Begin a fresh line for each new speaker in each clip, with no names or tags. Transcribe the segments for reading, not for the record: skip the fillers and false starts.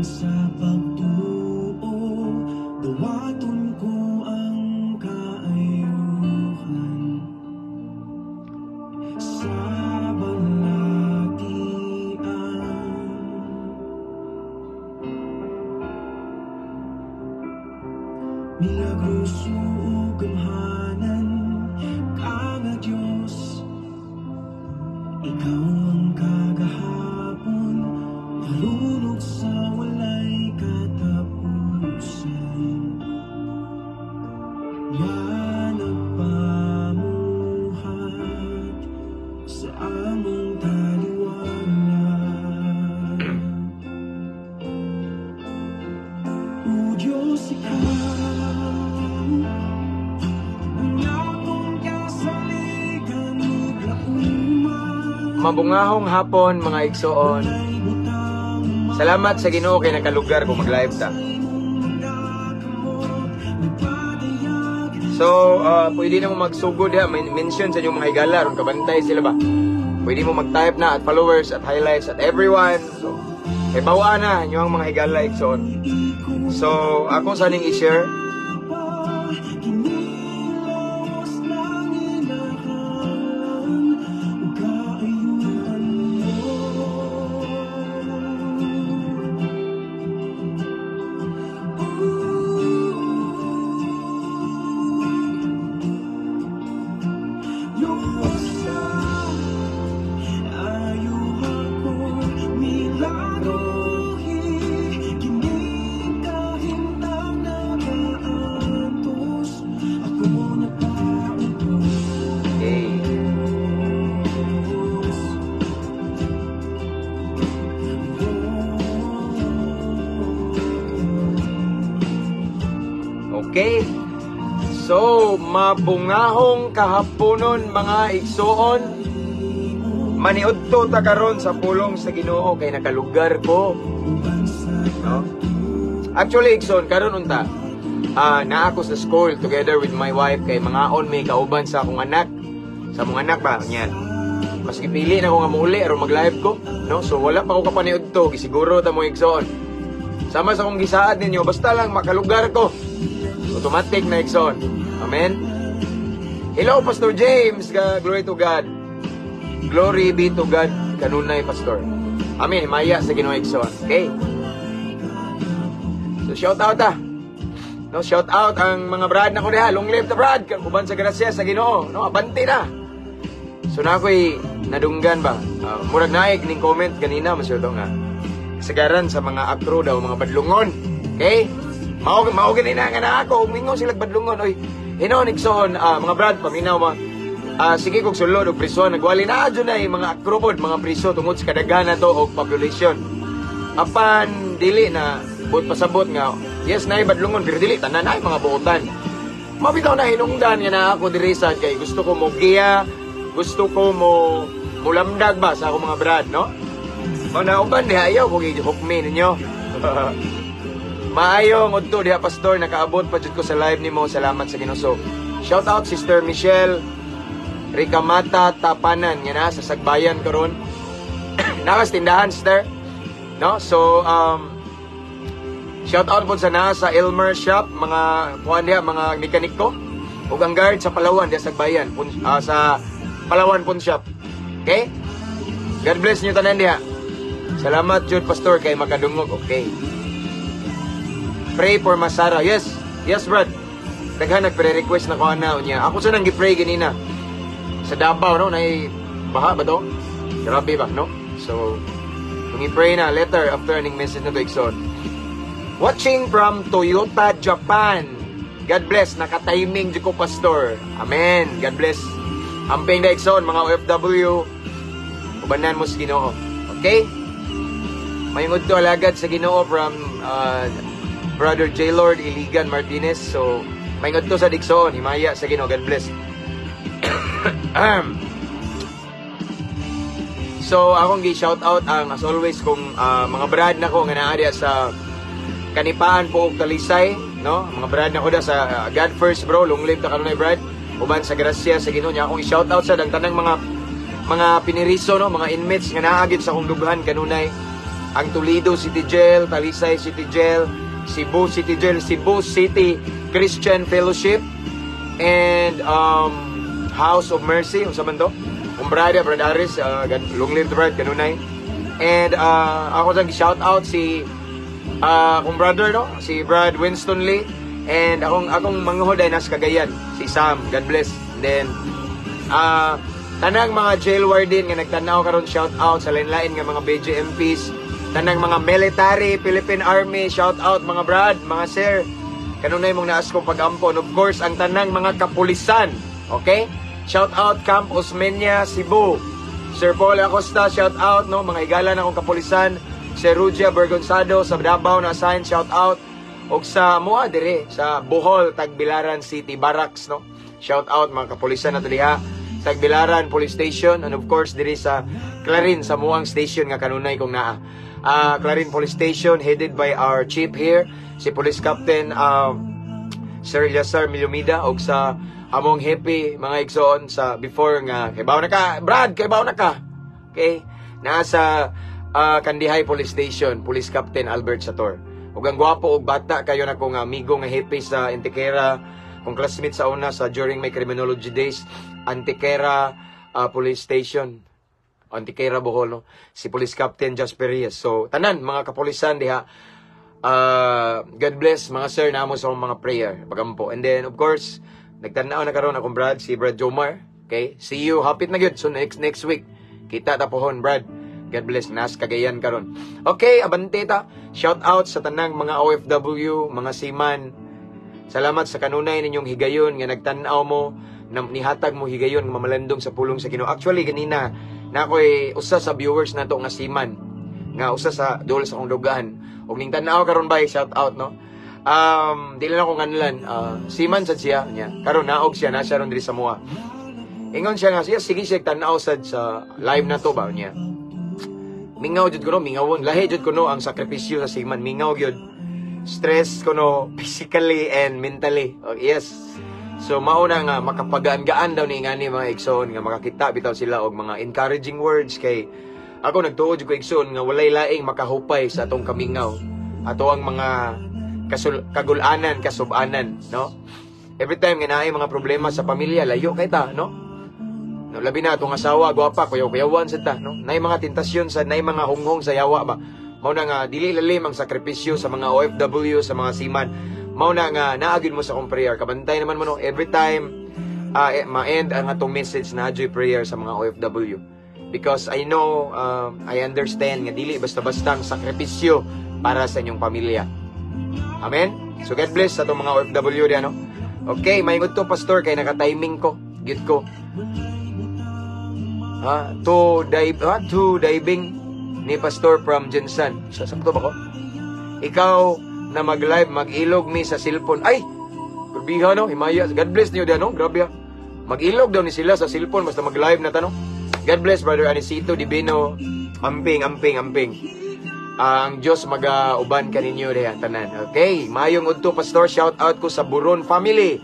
Sa pagtuo, dawaton ko ang kaayuhan sa balatian. Milagroso ug gamhanan ka nga Dios, ikaw ang kagahapon, karon ug sa walay katapusan, nga nagpamuhat sa among taliwala. O Diyos, ikaw ang akong kasaligan ug lauman.
Mabungahong hapon, mga igsoon. Salamat sa Ginoo kay nakalugar ko mag-live ta. So, pwede na mo magsugod ha, mention sa inyong mga higala ron kabantay sila ba. Pwede mo mag-type na at followers at highlights at everyone. So, kay bawa na inyong mga higala, igsoon. So, ako saning i-share.
Kinilawas ng inahalan ug kaayuhan mo. Luwasa, ayuha ko, milagrohi, kining kahimtang nagaantos, ako nagpautos.
Okay. Okay. So, mabungahong kahaponon, mga igsoon. Maniudto ta karon sa pulong sa Ginoo kay nakalugar ko. No? Actually, igsoon, karon unta, naa ako sa school together with my wife kay mangaon may kauban sa akong anak. Sa among anak ba niyan. Mas gipili na ko nga muuli aron mag-live ko, no? So wala pa ko kapaniudto, gisiguro ta mo, igsoon. Sama sa akong gisaad ninyo, basta lang makalugar ko. Automatic na, igsoon. Amen. Hello, Pastor James. Glory to God. Glory be to God kanunay, Pastor. Amen. Himaya sa Ginoo, igsoon. Okay. So shout out ah. No, shout out ang mga brad na ko diha. Long live the brad. Uban sa grasya sa Ginoo, no, abante na. So na ako'y nadunggan ba. Murag naig ning comment ganina masyo nga. Kasagaran sa mga akro daw mga badlungon. Okay? Mao mao ganina nga na ako mingon sila badlungon oy. Hinon, igsoon, mga brad, paminaw ma. Sige kog sulod og priso nagwali na adyo na mga akro pod mga priso tungod sa kadaghanan to og population. Apan dili na buot pasabot nga yes na badlungon pero dili tanan ay mga buotan. Mabitaw na hinungdan nga na ako diri sa kay gusto ko mo giya, gusto ko mo mulamdag ba sa akong mga brad, no? Mao na uban diha ayaw ko gi-hukmi ninyo. Maayong udto diha, Pastor, nakaabot pa jud ko sa live nimo. Salamat sa Ginoo. So, shout out Sister Michelle Ricamata Tapanan nga na sa Sagbayan karon. Nakas tindahan, sister. No? So shout out po sa naa sa Elmer Shop, mga kuan diha, mga mekaniko ug ang guard sa Palawan diha sa Sagbayan, pun, sa Palawan Pawn Shop. Okay? God bless niyo tanan diha. Salamat jud, Pastor, kay makadungog. Okay. Pray for Masara. Yes. Yes, Brad. Daghan nagpre-request na ko ana unya. Ako sa nang gi-pray ganina. Sa Davao, no, nay baha ba to? Grabe ba, no? So, kung i-pray na later after aning message na to, igsoon. Watching from Toyota, Japan. God bless. Naka-timing jud ko, Pastor. Amen. God bless. Amping na, igsoon, mga OFW. Ubanan mo sa Ginoo. Okay? Mayungod to alagad sa Ginoo from Brother J. Lord Iligan Martinez. So, mayungod to sa igsoon. Himaya sa Ginoo. God bless. So, akong gi-shout out ang as always kung mga brad na ko nga naa diha sa Kanipaan po og Talisay, no? Mga brad na ko da sa God first, bro, long live ta kanunay, brad. Uban sa grasya sa Ginoo niya akong i-shout out sa dang tanang mga piniriso, no, mga inmates nga naa gyud sa akong dughan kanunay. Ang Toledo City Jail, Talisay City Jail, Cebu City Jail, Cebu City Christian Fellowship, and House of Mercy, unsa man to? Umbrada, Brad Aris, long live the Brad, kanunay. And ako sang shout out si akong brother, no? Si Brad Winston Lee. And akong manghod ay nasa Cagayan, si Sam. God bless. And then tanang mga jail warden nga nagtanaw karon, shout out sa lain-lain nga mga BJMPs, tanang mga military, Philippine Army, shout out mga brad, mga sir. Kanunay mong naas kong pagampo. And of course, ang tanang mga kapulisan. Okay? Shout out Camp Osmeña, Cebu. Sir Paul Acosta, shout out, no? Mga higala na akong kapulisan. Sir Rugia Bergonzado sa Davao na assign, shout out. Og sa mua dire sa Bohol, Tagbilaran City Barracks, no? Shout out mga kapulisan nato diha. Tagbilaran Police Station and of course diri sa Clarin, sa Muang Station nga kanunay kong naa. Clarin Police Station headed by our chief here, si Police Captain Sir Eliasar Milumida, og sa among happy mga igsoon sa before nga kaybaw na ka, Brad, kaybaw na ka. Okay? Nasa Kandihay Police Station, Police Captain Albert Sator. Ug ang gwapo og bata kayo na kong amigo nga happy sa Antequera, kong classmate sa una sa during my criminology days, Antequera Police Station. Antequera, Bohol, no? Si Police Captain Jasper Reyes. So, tanan, mga kapulisan diha, God bless mga sir, namo sa akong mga prayer pagampo. And then, of course, nagtanaw na karon akong Brad, si Brad Jomar. Okay? See you hapit na gyud. So next next week. Kita ta pohon, Brad. God bless, nas Cagayan karon. Okay, abante ta. Shout out sa tanang mga OFW, mga seaman. Salamat sa kanunay ninyong higayon nga nagtan-aw mo, na nihatag mo higayon nga mamalandong sa pulong sa Ginoo. Actually ganina na ako'y usa sa viewers nato nga seaman nga usa sa duol sa akong dugaan. Ug ning tan-aw karon bay, shout out, no. Dili na ko nganlan, seaman sad siya niya. Karon naog siya, na siya ron diri sa mua. Ingon siya nga siya sige siya tan-aw sad sa live na to ba niya. Mingaw jud kuno, mingawon. Lahi jud kuno ang sakripisyo sa seaman. Mingaw gyud. Stress kuno physically and mentally. Oh, yes. So mauna nga makapagaan-gaan daw ni ngani mga igsoon nga makakita bitaw sila og mga encouraging words, kay ako nagtuo jud ko, igsoon, nga walay laing makahupay sa atong kamingaw. Ato ang mga kagulanan, kasubanan, no? Every time nga naay mga problema sa pamilya, layo kay ta, no? No, labi na atong asawa, gwapa, kuyaw-kuyawan sad ta, no? Nay mga tentasyon sa, nay mga hunghong sa yawa ba. Mao na nga dili lalim ang sakripisyo sa mga OFW, sa mga seaman. Mao na nga naa gyud mo sa akong prayer. Kabantay naman mo, no, every time ma-end ang atong message na joy prayer sa mga OFW. Because I know, I understand nga dili basta-basta ang sakripisyo para sa inyong pamilya. Amen? So God bless sa atong mga OFW diyan, no? Okay, may to pastor kay naka-timing ko. Gyud ko. Ha, to dive, ha, to diving ni Pastor from Jensen. Sa sakto ba ko? Ikaw na mag-live, mag-ilog mi sa cellphone. Ay! Grabe no, himaya. God bless niyo diyan, no? Grabe ha. Mag-ilog daw ni sila sa cellphone basta mag-live na ta, no? God bless, Brother Anisito Divino. Amping, amping, amping. Ang Diyos maga-uban kaninyo diha tanan. Okay, mayong udto, Pastor, shout out ko sa Buron family.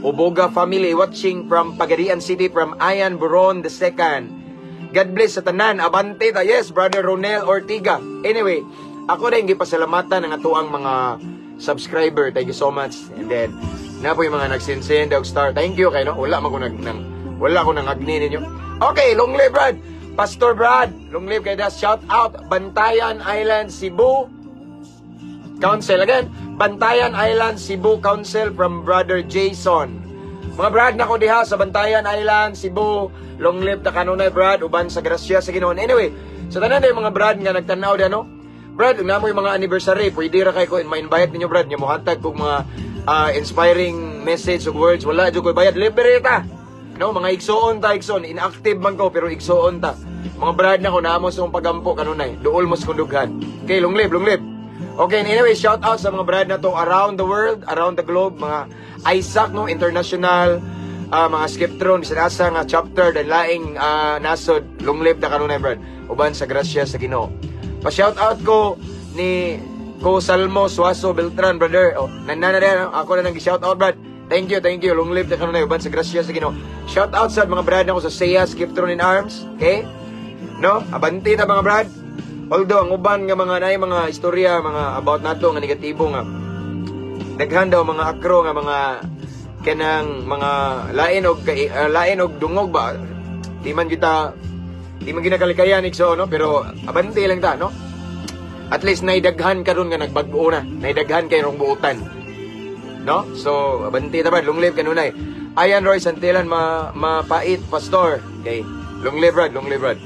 Uboga family watching from Pagadian City, from Ian Buron the second. God bless sa tanan. Abante ta. Yes, Brother Ronel Ortiga. Anyway, ako rin gipasalamatan ang atoang mga subscriber. Thank you so much. And then, na po yung mga nagsinsend og star. Thank you kay no. Wala man ko nag nang wala ko nang agni ninyo. Okay, long live, Brad. Pastor Brad, long live kay das. Shout out Bantayan Island, Cebu. Council again, Bantayan Island, Cebu Council from Brother Jason. Mga Brad nako diha sa Bantayan Island, Cebu. Long live ta kanunay, Brad, uban sa grasya sa Ginoo. Anyway, sa tanan yung mga Brad nga nagtan-aw diha, no. Brad, na mo yung mga anniversary, pwede ra kay ko ma-invite ninyo, Brad, nga mohatag kog mga inspiring message ug words. Wala jud ko bayad, libre ta. No, mga igsoon ta, igsoon, inactive man ko pero igsoon ta. Mga Brad nako naamo sa akong pagampo kanunay. Duol mo sa kundughan. Okay, long live, long live. Okay, and anyway, shout out sa mga Brad na to around the world, around the globe, mga Isaac, no, international, mga Skiptron, bisan asa nga chapter, dan laing nasod, long live ta kanunay, Brad. Uban sa grasya sa Ginoo. Pa-shout out ko ni ko Salmo Suaso Beltran, brother. Oh, nandana rin, ako na nang shout out, Brad. Thank you, thank you. Long live ta kanunay uban sa grasya sa Ginoo. Shout out sa mga Brad nako sa SEA, Skiptron in Arms. Okay? No? Abanti ta, mga Brad. Although ang uban nga mga naay mga istorya mga about nato nga negatibo nga daghan daw mga akro nga mga kanang mga lain og dungog ba. Di man ginakalikayan, igsoon, no, pero abante lang ta, no? At least naidaghan karon nga nagbag-o na, naidaghan kay rong buutan, no? So abante ta ba. Long live kanunay. Ayan Roy Santilan ma mapait pastor. Okay, long live, Brad, long live, Brad.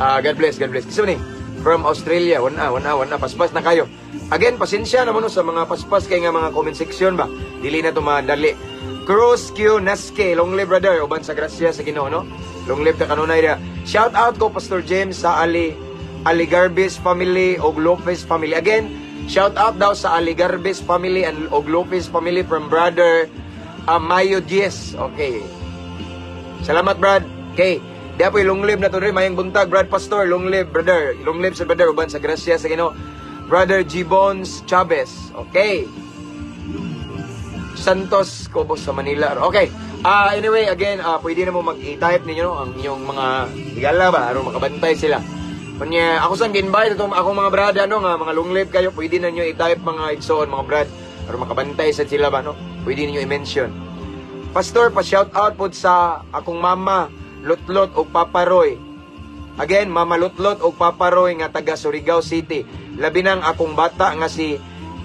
Ah, God bless, God bless. Kinsa ni from Australia? Wana, wana, wana, paspas na kayo. Again, pasensya na mo, no, sa mga paspas kay nga mga comment section ba. Dili na to madali. Cruz Q Naske, long live, brother, uban sa grasya sa Ginoo, no? Long live ka kanunay diha. Shout out ko, Pastor James, sa Ali Ali Garbis family og Lopez family. Again, shout out daw sa Ali Garbis family and og Lopez family from brother Mayo Diez. Okay. Salamat, Brad. Okay. Diya po, long live na to rin. Mayang buntag, Brad Pastor. Long live, brother. Long live sa brother. Uban sa grasya sa Ginoo. Brother Gibbons Chavez. Okay. Santos Cobos sa Manila. Okay. Ah, anyway, again, pwede na mo mag-i-type ninyo, no, ang inyong mga higala ba aron makabantay sila. Kunya, ako sang gi-invite itong akong mga brad, ano, nga mga long live kayo, pwede na niyo i-type, mga igsoon, mga brad, aron makabantay sa sila ba, no? Pwede niyo i-mention. Pastor, pa-shout out po sa akong mama, Lutlot o Papa Roy. Again, Mama Lutlot o Papa Roy nga taga Surigao City. Labi nang akong bata nga si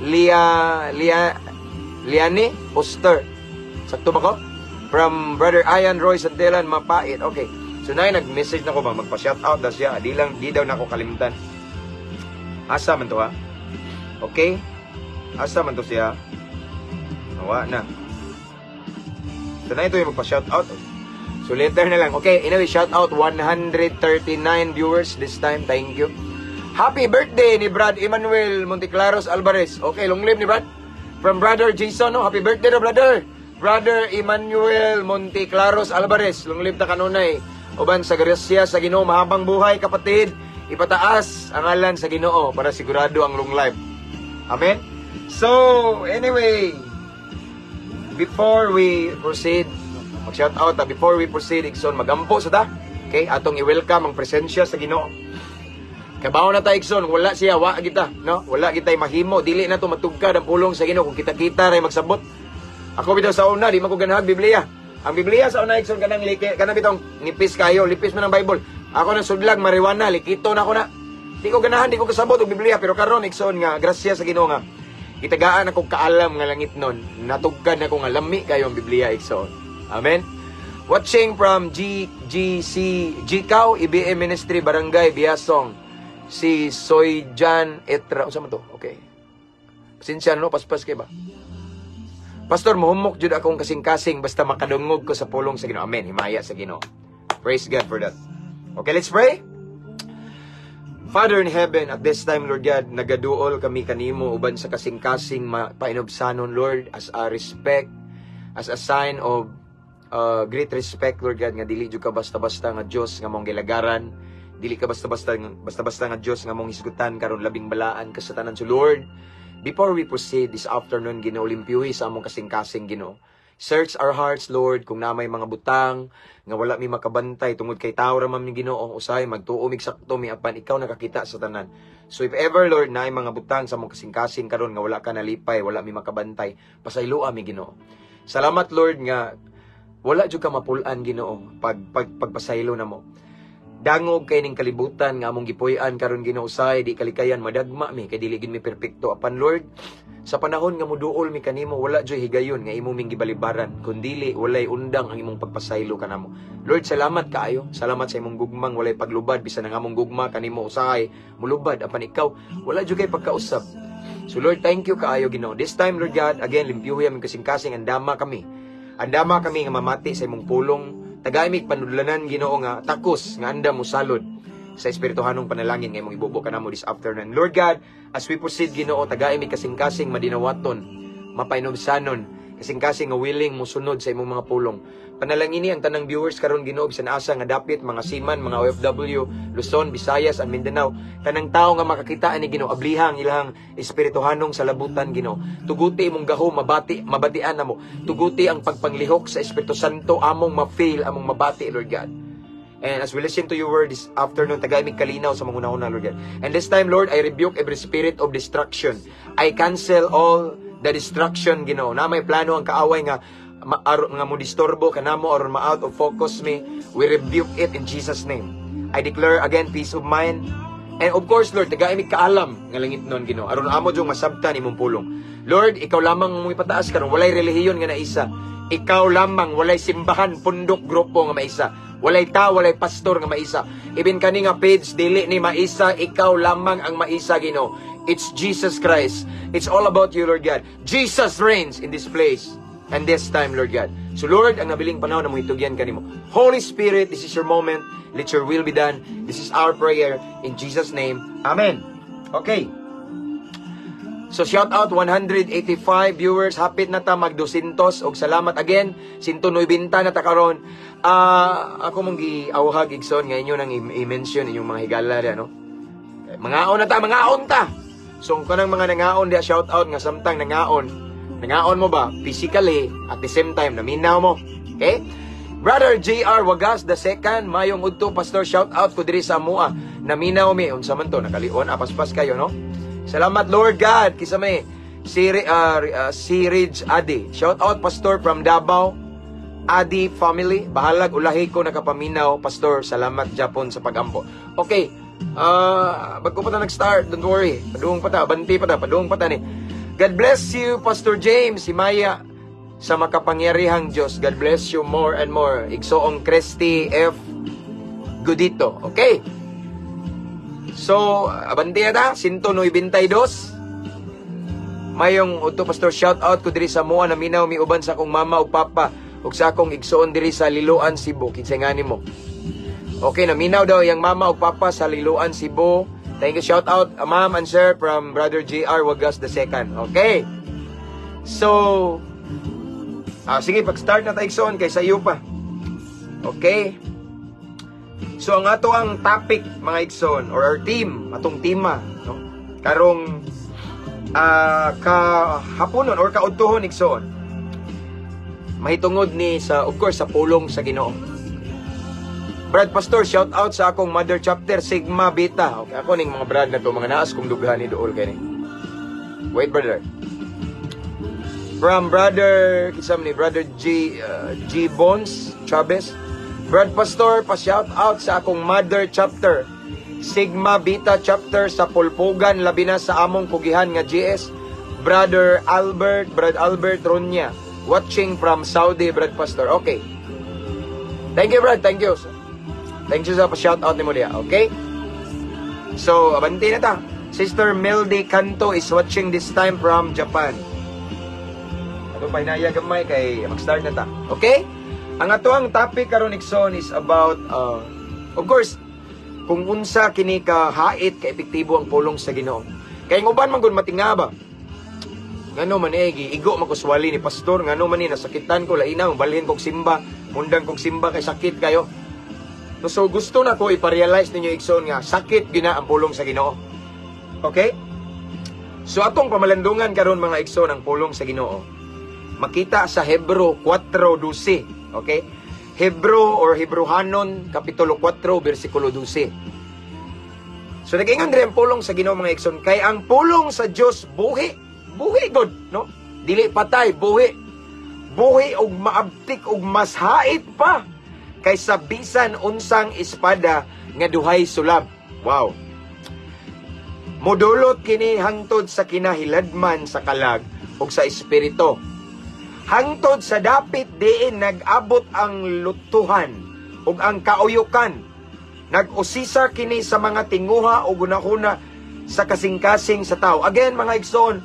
Lia Lia Liane Poster. Sakto ba ko? From brother Ian Roy Santelan Mapait. Okay. So na nag-message na ko ba magpa-shout out daw siya. Di lang di daw nako kalimtan. Asa man to, ha? Okay? Asa man to siya? Nawa na. So na ito yung magpa-shout out. So later na lang. Okay, anyway, shout out 139 viewers this time. Thank you. Happy birthday ni Brad Emmanuel Monteclaros Alvarez. Okay, long live ni Brad. From brother Jason, no? Happy birthday to brother. Brother Emmanuel Monteclaros Alvarez. Long live ta kanunay. Uban sa grasya sa Ginoo, mahabang buhay, kapatid. Ipataas ang ngalan sa Ginoo para sigurado ang long life. Amen. So, anyway, before we proceed, mag-shout out ta, before we proceed, igsoon, magampo sa ta. Okay, atong i-welcome ang presensya sa Ginoo. Kabaw na ta, igsoon, wala siya, wa kita, no? Wala kita mahimo, dili na to matugkad ang pulong sa Ginoo kung kita-kita ray magsabot. Ako bitaw sa una, di man ko ganahag Biblia. Ang Biblia sa una, igsoon, kanang like, kanang bitong nipis kayo, lipis man ang Bible. Ako nang sudlag marijuana, likito na ako na. Di ko ganahan, di ko kasabot og Biblia, pero karon, igsoon, nga grasya sa Ginoo nga gitagaan ako kaalam nga langit nun, natugkad na ko nga lami kayo ang Biblia, igsoon. Amen. Watching from GGC GCAW IBM Ministry Barangay Biasong, si Soyjan Etra. Unsa man to? Okay. Pasensya, no, paspas kay ba? Pastor, muhumok jud akong kasing-kasing basta makadungog ko sa pulong sa Ginoo. Amen. Himaya sa Ginoo. Praise God for that. Okay, let's pray. Father in heaven, at this time, Lord God, nagaduol kami kanimo uban sa kasing-kasing painubsanon, Lord, as a respect, as a sign of great respect, Lord God, nga dili jud ka basta-basta nga Dios nga mong gilagaran, dili ka basta-basta basta-basta nga Dios nga mong hisgutan karon, labing balaan ka sa tanan. So Lord, before we proceed this afternoon, Ginoo, limpyuhi sa among kasing-kasing, Ginoo. Search our hearts, Lord, kung na may mga butang nga wala mi makabantay tungod kay tao ra man mi, Ginoo, usahay magtuo mig sakto mi apan ikaw nakakita sa tanan. So if ever, Lord, na may mga butang sa among kasing-kasing karon nga wala ka nalipay, wala mi makabantay, pasayloa mi, Ginoo. Salamat, Lord, nga wala jud ka mapul-an, Ginoo, pag, pag pagpasaylo namo. Dangog kay ning kalibutan nga among gipuy-an karon, Ginoo, say di kalikayan madagma mi kay dili gid mi perpekto, apan Lord, sa panahon nga muduol mi kanimo, wala joy higayon nga imo ming gibalibaran kundili walay undang ang imong pagpasaylo kanamo. Lord, salamat kaayo. Salamat sa imong gugmang walay paglubad. Bisan ang among gugma kanimo usahay mulubad, apan ikaw wala jud kay pagkausab. So Lord, thank you kaayo, Ginoo. This time, Lord God, again, limpyuhi aming kasing-kasing. Andama kami nga mamati sa imong pulong. Tagay mig panudlanan, Ginoo, nga takos nga andam mosalod sa espirituhanong panalangin nga imong ibubo kanamo this afternoon. Lord God, as we proceed, Ginoo, tagay mig kasing-kasing madinawaton, mapainubsanon, kasing-kasing nga willing mosunod sa imong mga pulong. Panalangini ang tanang viewers karon, Ginoo, bisan asa nga dapit, mga seaman, mga OFW, Luzon, Visayas, and Mindanao, tanang tao nga makakita ani, Ginoo, abliha ang ilang espirituhanong salabutan, Ginoo. Tuguti imong gahom mabati, mabatian namo. Tuguti ang pagpanglihok sa Espiritu Santo among ma-feel, among mabati, Lord God. And as we listen to your word this afternoon, tagai mig kalinaw sa mga hunahuna, Lord God. And this time, Lord, I rebuke every spirit of destruction. I cancel all the destruction, Ginoo. Na may plano ang kaaway nga nga mo disturbo kanamo aron ma-out of focus me. We rebuke it in Jesus' name. I declare again peace of mind. And of course, Lord, tagai mig kaalam nga langit nun, Ginoo. Aron amo jung masabtan imong pulong. Lord, ikaw lamang mo ipataas karon, walay relihiyon nga naisa. Ikaw lamang, walay simbahan, pundok, grupo nga maisa. Walay ta, walay pastor nga maisa. Even kani nga page, dili ni maisa, ikaw lamang ang maisa, Ginoo. It's Jesus Christ. It's all about you, Lord God. Jesus reigns in this place and this time, Lord God. So Lord, ang nabiling panahon na mohitugyan kanimo. Holy Spirit, this is your moment. Let your will be done. This is our prayer. In Jesus' name, Amen. Okay. So shout out 185 viewers, hapit na ta mag 200 og salamat again, 190 na ta karon. Ah, ako mong giawhag, igsoon, nga inyo nang i-mention inyong mga higala diya, no. Mangaon na ta, mangaon ta. So kung kanang mga nangaon diya, shout out nga samtang nangaon. Nangaon mo ba physically, at the same time naminaw mo. Okay? Brother JR Wagas the second, mayong udto, Pastor, shout out ko diri sa amoa. Naminaw mi. Unsa man to, nakalion apaspas kayo, no? Salamat, Lord God. Kisa may si Ridge Adi. Shout out, Pastor, from Davao. Adi family. Bahalag ulahi ko nakapaminaw, Pastor. Salamat Japon sa pagampo. Okay. Bago pa ta nag-start, don't worry. Padung pa ta, banti pa ta, padung pa ta ni. God bless you, Pastor James, si Maya, sa makapangyarihang Diyos. God bless you more and more. Igsoong Christy F. Gudito. Okay. So, abante na ta, 192. Mayong udto, Pastor, shout out ko diri sa amoa, naminaw mi uban sa akong mama ug papa ug sa akong igsoon diri sa Liloan, Cebu. Kinsay ngani mo? Okay, naminaw daw yang mama ug papa sa Liloan, Cebu. Thank you. Shout out, ma'am and sir, from Brother JR Wagas the second. Okay. So, sige, pag-start na tayo, igsoon, kay sa iyo pa. Okay. So ang ato ang topic, mga igsoon, or our theme, atong tema, no? Karong kahaponon or kaudtohon, igsoon. Mahitungod ni sa, of course, sa pulong sa Ginoo. Brad Pastor, shout out sa akong mother chapter Sigma Beta. Okay, ako ning mga brad na to, mga naas kong dughan ni duol kay ni. Wait, brother. From brother kisam ni Brother G Bones Chavez. Brad Pastor, pa-shout out sa akong mother chapter Sigma Beta chapter sa Pulpugan, labi na sa among kugihan nga GS, Brother Albert, Brad Albert Ronya, watching from Saudi, Brad Pastor. Okay. Thank you, Brad. Thank you. Thank you sa pa-shout out nimo diya. Okay? So, abante na ta. Sister Meldy Canto is watching this time from Japan. Ato pa hinaya gamay kay mag-start na ta. Okay? Ang ato ang topic karon, igsoon, is about of course, kung unsa kini ka hait ka epektibo ang pulong sa Ginoo. Kay ang uban man gud matinga ba? Ngano man eh, igo man ko swali ni pastor, ngano man ni nasakitan ko, laina, balhin kog simba, mundang kog simba kay sakit kayo. No, so gusto na ko ipa-realize ninyo, igsoon, nga sakit gina ang pulong sa Ginoo. Okay? So atong pamalandungan karon, mga igsoon, ang pulong sa Ginoo. Makita sa Hebro 4:12. Okay? Hebro or Hebrohanon kapitulo 4 bersikulo 12. So nag-ingon diri ang pulong sa Ginoo, mga igsoon, kay ang pulong sa Dios buhi, buhi god, no? Dili patay, buhi. Buhi og maabtik og mas hait pa kaysa bisan unsang espada nga duhay sulab. Wow. Modulot kini hangtod sa kinahiladman sa kalag ug sa espiritu. Hangtod sa dapit diin nag-abot ang lutuhan ug ang kauyukan. Nag-usisa kini sa mga tinguha o gunahuna sa kasing-kasing sa tao. Again, mga igsoon,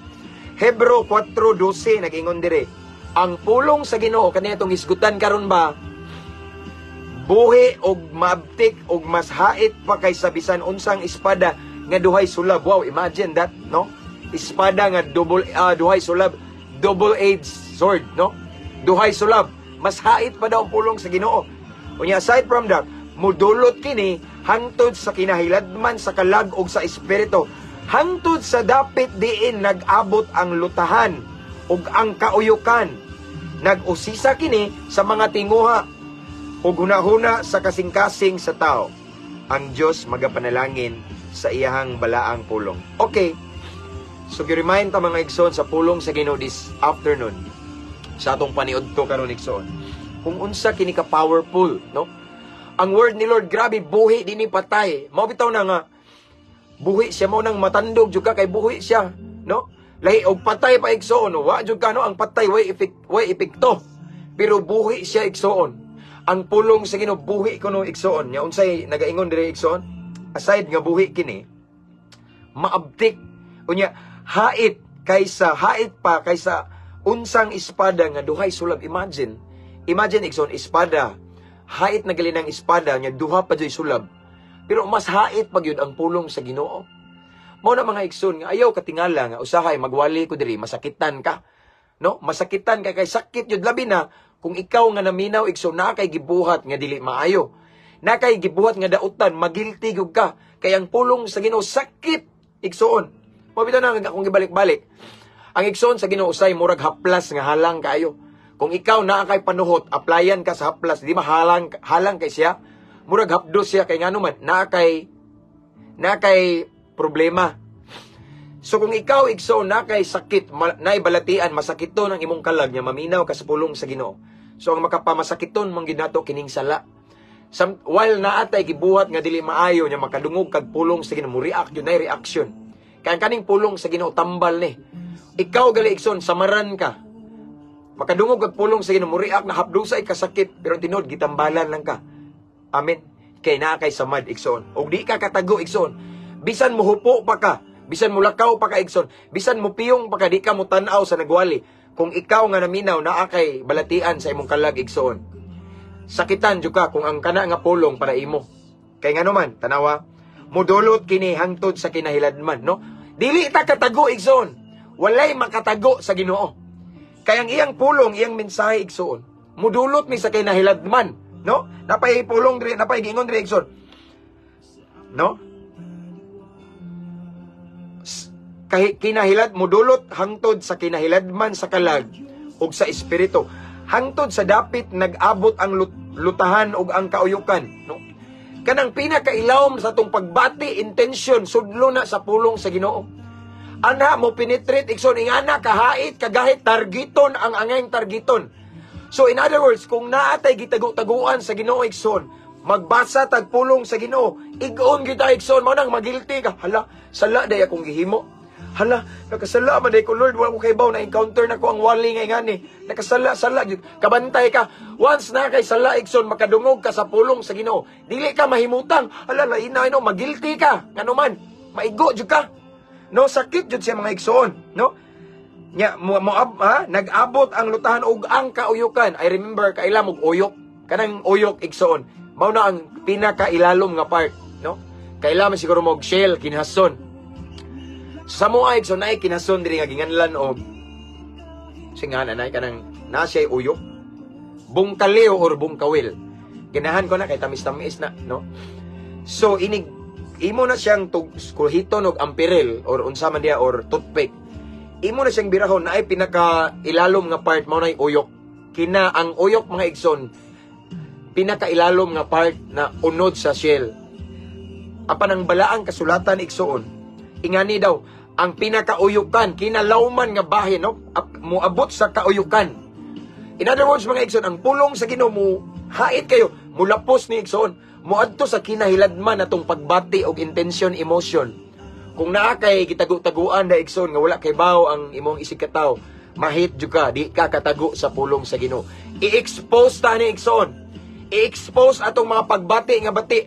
Hebro 4:12 nag-ingon dire. Ang pulong sa Ginoo kani atong hisgutan karon ba, buhi og maabtik og mas hait pa kaysa bisan unsang espada nga duhay sulab. Wow, imagine that, no? Espada nga double duhay sulab, double-edged sword, no? Duhay sulab, mas hait pa daw ang pulong sa Ginoo. Unya aside from that, mudulot kini hangtod sa kinahiladman sa kalag ug sa espiritu, hangtod sa dapit diin nag-abot ang lutahan ug ang kauyukan. Nag-usisa kini sa mga tinguha Ug hunahuna sa kasing-kasing sa tao, ang Dios magapanalangin sa iyahang balaang pulong. Okay. So gi-remind ta, mga igsoon, sa pulong sa Ginoo this afternoon sa atong paniudto karon, igsoon. Kung unsa kini ka powerful, no? Ang word ni Lord, grabe, buhi, dili patay. Mao bitaw na nga buhi siya, mo nang matandog jud ka kay buhi siya, no? Lahi og patay pa, igsoon, no? Wa jud ka, no, ang patay way effect, way epekto. Pero buhi siya, igsoon. Ang pulong sa Ginoo buhi kuno, igsoon. Nya unsay nagaingon dire, igsoon? Aside nga buhi kini, maabtik unya hait kaysa, hait pa kaysa unsang espada nga duhay sulab. Imagine, imagine, igsoon, espada, hait na gali ng espada nya duha pa joy sulab, pero mas hait pa gyud ang pulong sa Ginoo. Mao na, mga igsoon, nga ayaw katingala nga usahay magwali ko diri, masakitan ka, no? Masakitan ka kay sakit jud, labi na kung ikaw nga naminaw, igsoon, naa kay gibuhat nga dili maayo, na kay gibuhat nga dautan, magilty gyud ka kay ang pulong sa Ginoo sakit, igsoon. Mao bitaw na nga akong gibalik-balik. Ang igsoon sa Ginoo usay murag haplas nga halang kaayo. Kung ikaw naa kay panuhot, applyan ka sa haplas, di ba halang halang kay siya? Murag hapdos siya kay ngano man naa kay problema. So kung ikaw, igsoon, naa kay sakit, naay balatian, masakiton ang imong kalag nya maminaw ka sa pulong sa Ginoo. So ang makapamasakiton man gid nato kining sala. While naatay gibuhat nga dili maayo nya makadungog kag pulong sa Ginoo, mo react yun, nay reaction. Kaya ang kaning pulong sa Ginoo tambal ni. Ikaw gali, igsoon, samaran ka. Makadungog kag pulong sa Ginoo, mo react na hapdusa kasakit, pero tinuod gitambalan lang ka. Amen. Kay naa kay samad, igsoon. Og di ka katago, igsoon. Bisan mo hupo pa ka, bisan mo lakaw pa ka, igsoon, bisan mo piyong pa ka, di ka mo tan-aw sa nagwali. Kung ikaw nga naminaw, naa kay balatian sa imong kalag, igsoon. Sakitan jud ka kung ang kana nga pulong para imo. Kay ngano man, tanawa, mudulot kini hangtod sa kinahiladman, no? Dili ta katago, igsoon. Walay makatago sa Ginoo. Kay ang iyang pulong, iyang mensahe, igsoon, mudulot mi sa kinahiladman, no? Napay pulong diri, napay giingon diri, igsoon. No? Kay kinahilad mudulot hangtod sa kinahiladman sa kalag ug sa espiritu, hangtod sa dapit nag-abot ang lutahan ug ang kauyukan, no? Kanang pinakailawom sa atong pagbati, intention, sudlo na sa pulong sa Ginoo. Ana mo penetrate, igsoon, ingana kahait kagahit, targeton ang angayng targeton. So in other words, kung naatay gitago-taguan sa Ginoo, igsoon, magbasa tag pulong sa Ginoo, igoon kita, igsoon, mao nang magilty ka. Hala, sala day akong gihimo. Hala, nakasala man day ko, Lord, wala ko kaybaw na encounter na ko ang wali nga ingani. Nakasala, sala gyud. Kabantay ka. Once na kay sala, igsoon, makadungog ka sa pulong sa Ginoo. Dili ka mahimutang. Hala, lain na, no, magilty ka. Ngano man, maigo jud ka. No, sakit jud siya, mga igsoon, no? Nya mo ab, ha? Nag-abot ang lutahan ug ang kauyukan. I remember, kaila og uyok. Kanang uyok, igsoon. Mao na ang pinakailalom nga part, no? Kaila man siguro mo og shell kinason. Sa mo ay, igsoon, naay kinason diri nga ginganlan og singahan anay kanang na siya uyok. Bungkaleo or bungkawil. Ganahan ko na kay tamis-tamis na, no? So inig imo na siyang tug kuhiton og ampirel or unsa man diya or toothpick. Imo na siyang birahon na ay pinaka ilalom nga part, mao nay uyok. Kina ang uyok, mga igsoon, pinakailalom nga part na unod sa shell. Apan ang balaang kasulatan, igsoon, ingani daw ang pinakauyukan, kinalawman nga bahin, no? Moabot sa kauyukan. In other words, mga igsoon, ang pulong sa Ginoo mo hait kayo, mulapos ni, igsoon, moadto sa kinahiladman atong pagbati og intention, emotion. Kung naa kay gitago-taguan na, igsoon, nga wala kay bawo ang imong isig katawo, mahit jud ka, di ka katago sa pulong sa Ginoo. I-expose ta ni, igsoon. I-expose atong mga pagbati nga bati.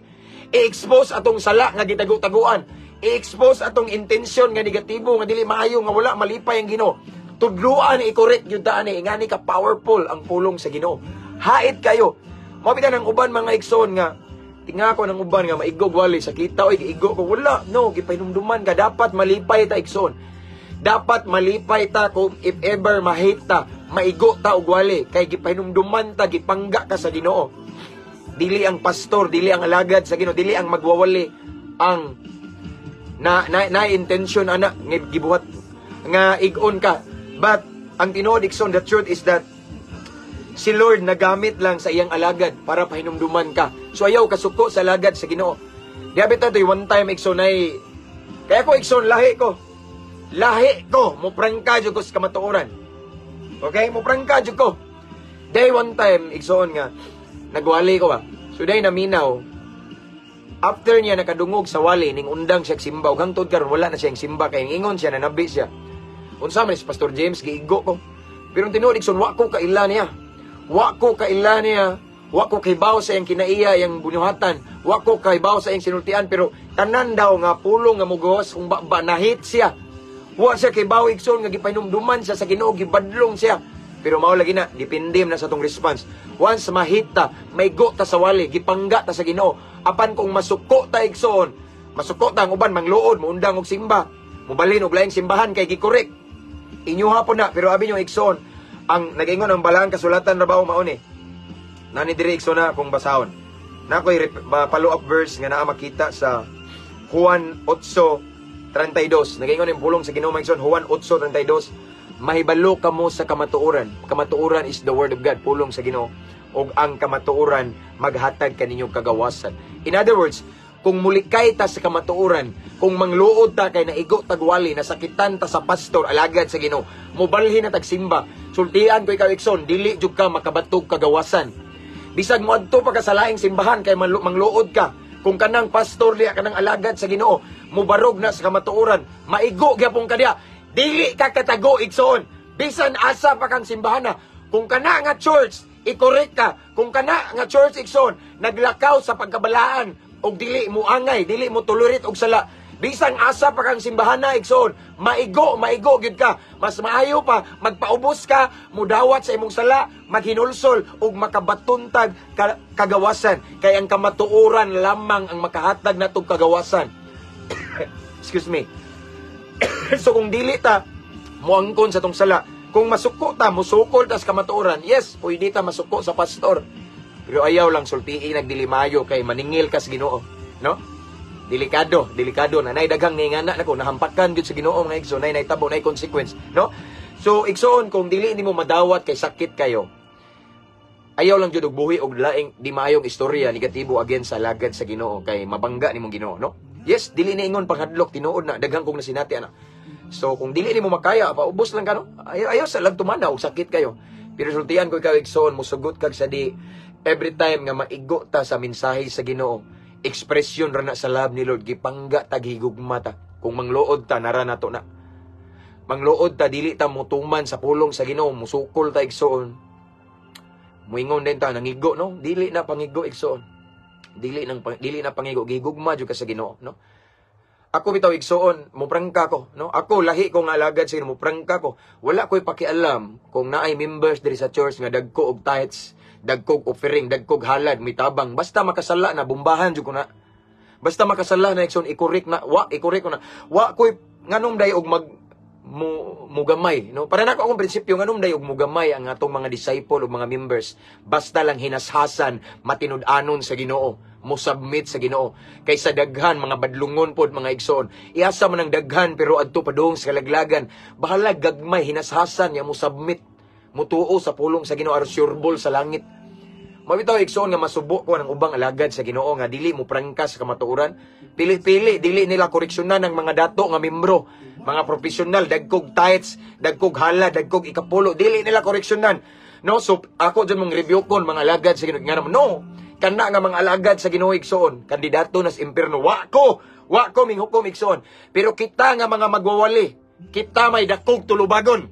I-expose atong sala nga gitago-taguan. I-expose atong intensyon nga negatibo, nga dili maayo, nga wala malipay ang Ginoo. Tudluan, i-correct gyud ta ani, ingani ka powerful ang pulong sa Ginoo. Hait kayo. Mao ng uban, mga igsoon, nga tinga ko ng uban nga maigog wali sa kita, oy, giigo ko, wala, no? Gipahinumduman ka, dapat malipay ta, igsoon. Dapat malipay ta kung if ever mahate ta, maigo ta og wali kay gipahinumduman ta, gipangga ka sa Ginoo. Dili ang pastor, dili ang alagad sa Ginoo, dili ang magwawali ang na intention ana nga gibuhat nga igon ka. But ang tinuod, igsoon, the truth is that Si Lord nagamit lang sa iyang alagad para pahinumduman ka. So ayaw kasuko sa alagad sa Ginoo. Diabet to one time, igsoon, ay kaya ko, igsoon, lahi ko. Lahi ko, muprangka jud ko sa kamatuoran. Okay? Muprangka jud ko. Day one time, igsoon, nga nagwali ko ba. So day naminaw. After niya nakadungog sa wali ning undang siya simba ug hangtod karon wala na siyang simba kay ingon siya nanabi siya. Unsa man si Pastor James, giigo ko. Pero tinuod, igsoon, wa ko kaila niya. Wa ko kaila niya. Wa ko kahibaw sa iyang kinaiya, iyang bunuhatan. Wa ko kahibaw sa iyang sinultian, pero tanan daw nga pulong nga mugawas kung ba, nahit siya. Wa siya kahibaw, igsoon, nga gipahinumduman siya sa Ginoo, gibadlong siya. Pero mao lagi na, depende na sa tong response. Once mahit ta, maigo ta sa wali, gipangga ta sa Ginoo. Apan kung masuko ta, igsoon, masuko ta ang uban mangluod, muundang og simba, mubalhin og laing simbahan kay gikorek. Inyuha po na, pero abi nyo, igsoon, ang nag-ingon ang balang kasulatan ra ba mao ni. Nani diri, igsoon, na kung basahon. Na ko'y follow up verse nga naa makita sa Juan 8:32. Nag-ingon ang pulong sa Ginoo, mga igsoon, Juan 8:32. Mahibalo kamo sa kamatuoran. Kamatuoran is the word of God, pulong sa Ginoo. Og ang kamatuoran maghatag kaninyo kagawasan. In other words, kung mulikay ta sa kamatuoran, kung mangluod ta kay naigo tagwali, nasakitan ta sa pastor, alagad sa Ginoo, mubalhin na tagsimba, sultian ko ikaw, igsoon, dili jud ka makabatog kagawasan. Bisag moadto pa ka sa laing simbahan kay mangluod ka, kung kanang pastor diya, kanang alagad sa Ginoo, mubarog na sa kamatuoran, maigo gyapon ka diya, dili ka katago, igsoon. Bisan asa pa kang simbahan na, kung kana nga church, i-correct ka. Kung kana nga church, igsoon, naglakaw sa pagkabalaan, og dili mo angay, dili mo tolerate og sala. Bisang asa pa kang simbahan na, igsoon, maigo, maigo gyud ka. Mas maayo pa magpaubos ka, mudawat sa imong sala, maghinulsol ug makabaton tag kagawasan. Kay ang kamatuoran lamang ang makahatag natong kagawasan. Excuse me. So kung dili ta muangkon sa tong sala, kung masuko ta, musukol ta sa kamatuoran, yes, pwede ta masuko sa pastor. Pero ayaw lang sultiin nagdilimayo kay maningil ka sa Ginoo, no? Delikado, delikado na nay daghang ningana nako nahampakan gyud sa Ginoo, mga igsoon, nay nahitabo, nay consequence, no? So igsoon, kung dili nimo madawat kay sakit kayo, ayaw lang jud og buhi og laing di maayong istorya negatibo against sa alagad sa Ginoo kay mabangga nimong Ginoo, no? Yes, dili ni ingon panghadlok, tinuod na daghan kong nasinati ana. So kung dili nimo makaya, paubos lang ka, no? Ayaw, ayaw sa lang tumana og sakit kayo. Pero sultian ko ikaw, igsoon, musugot kag sa di every time nga maigo ta sa mensahe sa Ginoo, ekspresyon ra na sa love ni Lord, gipangga ta, gihigugma ta. Kung mangluod ta, nara nato na. Mangluod ta, dili ta mutuman sa pulong sa Ginoo, musukol ta, igsoon. Muingon din ta nangigo, no? Dili na pangigo, igsoon. Dili na pangigo, gihigugma jud ka sa Ginoo, no? Ako bitaw, igsoon, muprangka ko, no? Ako lahi ko nga alagad sa Ginoo, muprangka ko. Wala ko'y pakialam kung naay members diri sa church nga dagko og tithes, dagko og offering, dagko og halad, mitabang. Basta makasala na, bumbahan jud ko na. Basta makasala na, igsoon, i-correct na, wa, i-correct ko na. Wa ko'y nganong day og mag mo mugamay, no? Para nako akong prinsipyo, nganong day og mugamay ang atong mga disciple o mga members, basta lang hinashasan, matinud-anon sa Ginoo, mo submit sa Ginoo, kaysa daghan mga badlungon pod, mga igsoon. Iasa man ang daghan pero adto padung sa kalaglagan. Bahala gagmay, hinashasan ya mo submit, mutuo sa pulong sa Ginoo aron sureball sa langit. Mabitaw, igsoon, nga masubo ko ng ubang alagad sa Ginoo nga dili mo prangka sa kamatuoran. Pili-pili dili nila koreksyonan ng mga dato nga membro, mga profesional, dagkog tithes, dagkog halad, dagkog ikapulo, dili nila koreksyonan. No, so ako dyan mong review kon mga alagad sa Ginoo nga no. Kana nga mga alagad sa Ginoo, igsoon, kandidato nas impierno. Wa ko minghukom, igsoon. Pero kita nga mga magwawali, kita may dakog tulubagon.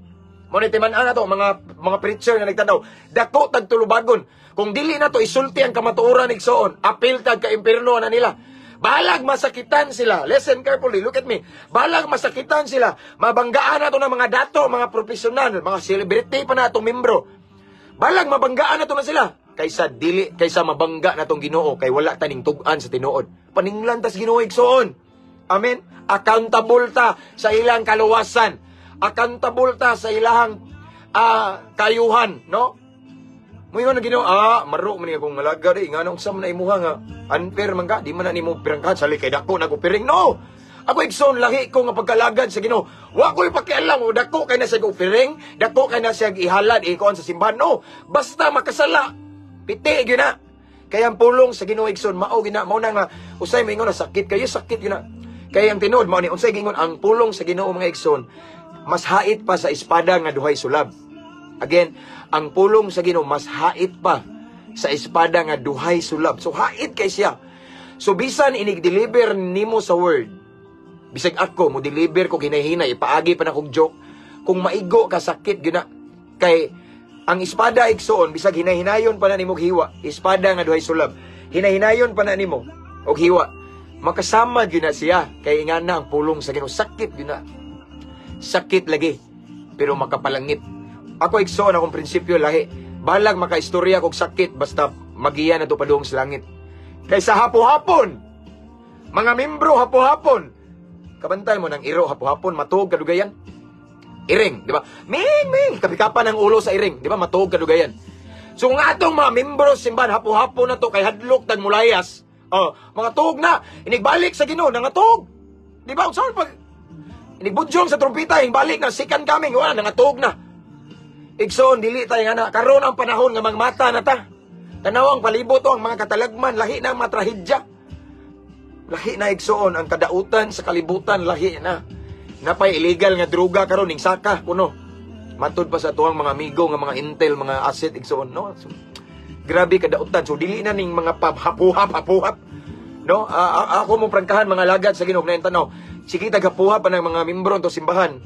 Mo ni timan na to mga preacher nga nagtanaw, dako tag tulubagon. Kung dili na to isulti ang kamatuoran, igsoon, apil tag ka impierno na nila. Balag masakitan sila. Listen carefully, look at me. Balag masakitan sila. Mabanggaan na to ng mga dato, mga profesional, mga celebrity pa na atong membro. Balag mabanggaan na to na sila. Kaysa dili, kaysa mabangga na tong Ginoo kay wala taning tug-an sa tinuod. Paninglan tas Ginoo, igsoon. Amen. Accountable ta sa ilang kaluwasan. Accountable ta sa ilang kayuhan, no? Muingon na Ginoo, maro man ni akong alagad eh, ngano unsa man na imuha nga unfair man ka, di man na nimo pirangkahan sali kay dako na ko piring. No. Ako, igsoon, lahi ko nga pagkalagad sa Ginoo. Wa ko'y pakialam o dako kay na siya offering, dako kay na siya ihalad ikuan sa simbahan. No, basta makasala, piti gyud na. Kaya ang pulong sa Ginoo, igsoon, mao gina, mao na nga usay moingon na sakit kayo, sakit gyud na. Kaya ang tinuod mao ni unsay gingon ang pulong sa Ginoo, mga igsoon, mas hait pa sa espada nga duhay sulab. Again, ang pulong sa Ginoo mas hait pa sa espada nga duhay sulab. So hait kay siya. So bisan inig-deliver nimo sa word, bisag ako mo deliver ko hinahinay, ipaagi pa na kog joke, kung maigo ka, sakit gyud na. Kay ang espada, igsoon, bisag hinahinayon pa na nimo hiwa, espada nga duhay sulab, hinahinayon pa na nimo og hiwa, makasama gyud na siya kay nga na ang pulong sa Ginoo, sakit gyud na. Sakit lagi, pero makapalangit. Ako, igsoon, akong prinsipyo lahi. Balag makaistorya kog sakit basta magiya na to padung sa langit. Kay sa hapo-hapon, mga membro hapo-hapon, kabantay mo ng iro hapo-hapon, matuog kadugayan. Iring, di ba? Ming, ming, kapikapan ang ulo sa iring, di ba? Matuog kadugayan. So kung atong mga membro sa simbahan hapo-hapon na to kay hadlok tag mulayas, oh, mga tuog na, inigbalik sa Ginoo, nangatog. Di ba? Unsa pag inigbudyong sa trumpeta, balik na, second coming, wala, nangatog na. Igsoon, dili tayo nga na. Karon ang panahon nga mangmata na ta. Tanaw ang palibot o ang mga katalagman, lahi na ang mga trahedya. Lahi na, igsoon, ang kadautan sa kalibutan, lahi na. Napay illegal nga droga karon ning saka kuno. Matud pa sa tuang mga amigo nga mga intel, mga asset, igsoon, no? So, grabe kadautan. So dili na ning mga hapuhap hapuhap. No? Ako mo prangkahan, mga lagad sa Ginoo na tanaw. Sige tag hapuhap pa ng mga membro to simbahan.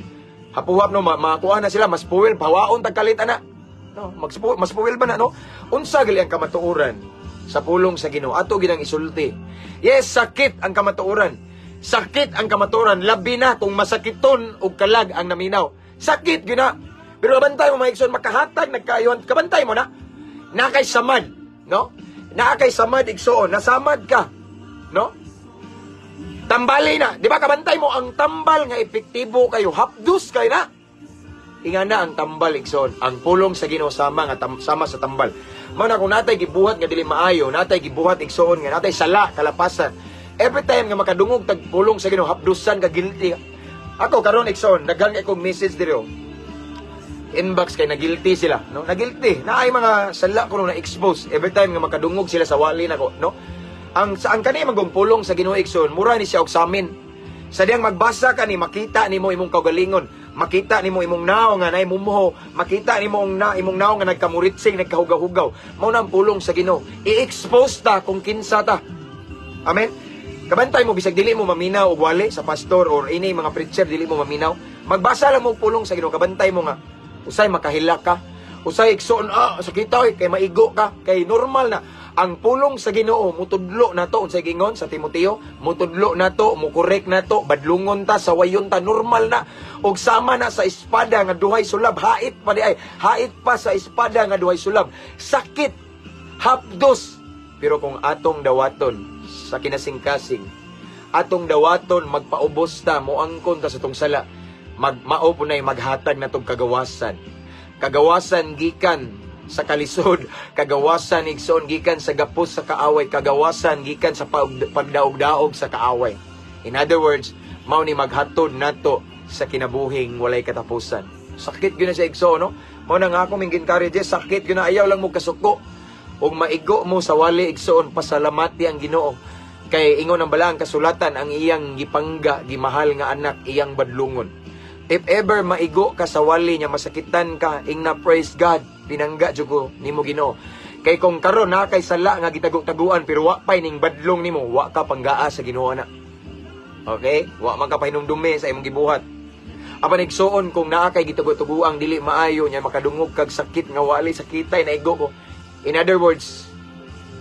Hapuhap, no, makuha na sila mas puwil pawaon tag kalit ana. No, mas puwil ba na, no? Unsa gali ang kamatuoran sa pulong sa Ginoo? Ato ginang isulti. Yes, sakit ang kamatuoran. Sakit ang kamatuoran, labi na kung masakiton og kalag ang naminaw. Sakit gyud na. Pero kabantay mo, mga igsoon, makahatag nagkaayon, kabantay mo na. Nakay samad, no? Naa kay samad, igsoon, nasamad ka, no? Tambali na, di ba kabantay mo ang tambal nga epektibo kayo, hapdos kay na. Inga na ang tambal, igsoon, ang pulong sa Ginoo sama nga sama sa tambal. Mao na kung natay gibuhat nga dili maayo, natay gibuhat, igsoon, nga natay sala kalapasan. Every time nga makadungog tag pulong sa Ginoo, hapdusan ka, guilty ka. Ako karon, igsoon, daghan kay kong message diri oh. Inbox kay nagilty sila, no? Nagilty. Naay mga sala ko na expose every time nga makadungog sila sa wali nako, no? Ang sa ang kani magong pulong sa Ginoo, igsoon, mura ni siya og samin. Sa diyang magbasa ka ni, makita nimo imong kaugalingon, makita nimo imong naong nga naay mumuho, makita nimo ang na imong naong nga nagkamuritsing, nagkahugaw-hugaw. Mao na ang pulong sa Ginoo. I-expose ta kung kinsa ta. Amen. Kabantay mo bisag dili mo maminaw og wali sa pastor or ini mga preacher, dili mo maminaw. Magbasa lang mo og pulong sa Ginoo, kabantay mo nga usay makahilak ka. Usay, igsoon, sakita oy, kay maigo ka, kay normal na. Ang pulong sa Ginoo mutudlo nato. Unsay gingon sa Timoteo, mutudlo nato, mukorek nato, badlungon ta, sawayon ta, normal na. Og sama na sa espada nga duhay sulab, hait pa di ay, hait pa sa espada nga duhay sulab. Sakit, hapdos. Pero kung atong dawaton sa kinasingkasing, atong dawaton magpaubos ta, moangkon ta sa tong sala, mao po na'y maghatag na tong kagawasan. Kagawasan gikan sa kalisod, kagawasan, igsoon, gikan sa gapos sa kaaway, kagawasan gikan sa pagdaog-daog sa kaaway. In other words, mao ni maghatod nato sa kinabuhing walay katapusan. Sakit gyud na sa igsoon, no? Mao na nga ako ming encourage, sakit gyud na, ayaw lang mo kasuko. Ug maigo mo sa wali, igsoon, pasalamati ang Ginoo. Kay ingon ang balaang kasulatan, ang iyang gipangga, gimahal nga anak, iyang badlungon. If ever maigo ka sa wali niya, masakitan ka, ingna, "Praise God, pinangga jud ko nimo, Ginoo." Kay kung karon na kay sala nga gitago-taguan pero wa pay ning badlong nimo, wa ka panggaa sa Ginoo na. Okay? Wa man ka pahinumdumi sa imong gibuhat. Apan, igsoon, kung naa kay gitago-taguang dili maayo nya makadungog kag sakit nga wali, sakitay, naigo ko. In other words,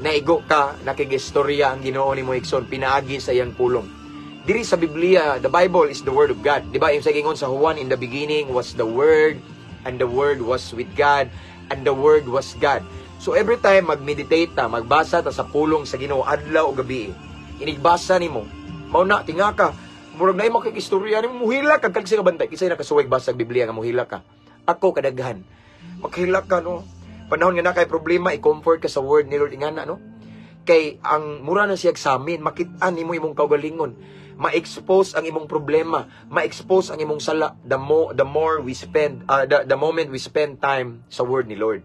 naigo ka, nakigistorya ang Ginoo nimo, igsoon, pinaagi sa iyang pulong. Diri sa Biblia, the Bible is the word of God. Di ba? Yung sa gingon sa Juan, "In the beginning was the Word, and the Word was with God, and the Word was God." So every time mag-meditate ta, magbasa ta sa pulong sa Ginoo adlaw o gabi, inigbasa nimo, mao na tinga ka, murag na imo kikistorya nimo, muhilak kag sa kabantay. Kisay nakasuway basa og Biblia nga muhilak ka? Ako kadaghan. Maghilak ka, no. Panahon nga na kay problema, i-comfort ka sa word ni Lord ingana, no. Kay ang mura na siya samin, makit-an nimo imong kaugalingon. Ma-expose ang imong problema, ma-expose ang imong sala the more we spend the moment we spend time sa word ni Lord.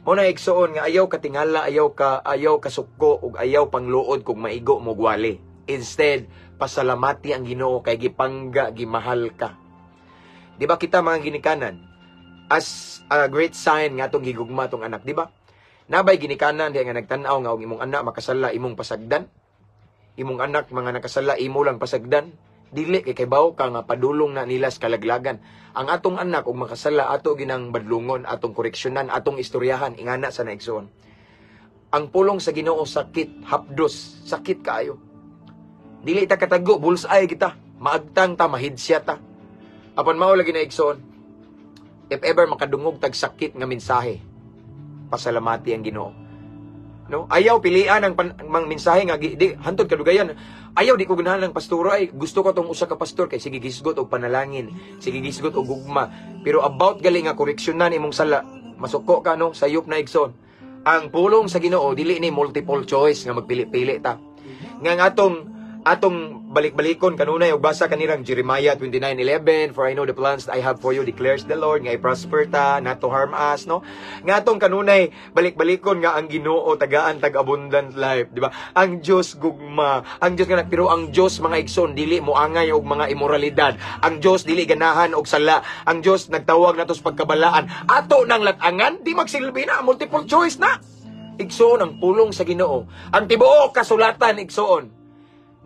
Mao na, igsoon, nga ayaw katingala, ayaw kasuko ug ayaw pangluod kung maigo mo gwali. Instead, pasalamati ang Ginoo kay gipangga, gimahal ka. Di ba kita mga ginikanan, as a great sign nga atong gigugma atong anak, di ba? Nabay ginikanan di nga nagtan-aw nga og imong anak makasala, imong pasagdan? Imong anak mga nakasala, imo lang pasagdan? Dili, kay kaybaw ka nga padulong na nila sa kalaglagan. Ang atong anak og makasala, ato ginang badlungon, atong koreksyonan, atong istoryahan, ingana sa naigsoon. Ang pulong sa Ginoo sakit, hapdos, sakit kaayo. Dili ta katago, bullseye kita. Maagtang ta, mahidsiya ta. Apan mao lagi na, igsoon. If ever makadungog tag sakit nga mensahe, pasalamati ang Ginoo. No? Ayaw pilian ang mensahe nga di hantod kadugayan. Ayaw, di ko ganahan ng pastor ay gusto ko tong usa ka pastor kay sige gisgot og panalangin, sige gisgot og gugma. Pero about gali nga koreksyonan imong sala, masuko ka, no? Sayop na, igsoon. Ang pulong sa Ginoo dili ni multiple choice nga magpili-pili ta. Nga ang atong atong balik-balikon kanunay og basa kanirang Jeremiah 29:11, "For I know the plans that I have for you, declares the Lord," nga i-prosper ta, not to harm us, no? Nga atong kanunay balik-balikon nga ang Ginoo tagaan tag abundant life, di ba? Ang Dios gugma, ang Dios nga, pero ang Dios, mga igsoon, dili mo angay og mga imoralidad. Ang Dios dili ganahan og sala. Ang Dios nagtawag nato sa pagkabalaan. Ato nang latangan, di magsilbi na multiple choice na, igsoon. Ang pulong sa Ginoo, ang tibuok kasulatan, igsoon,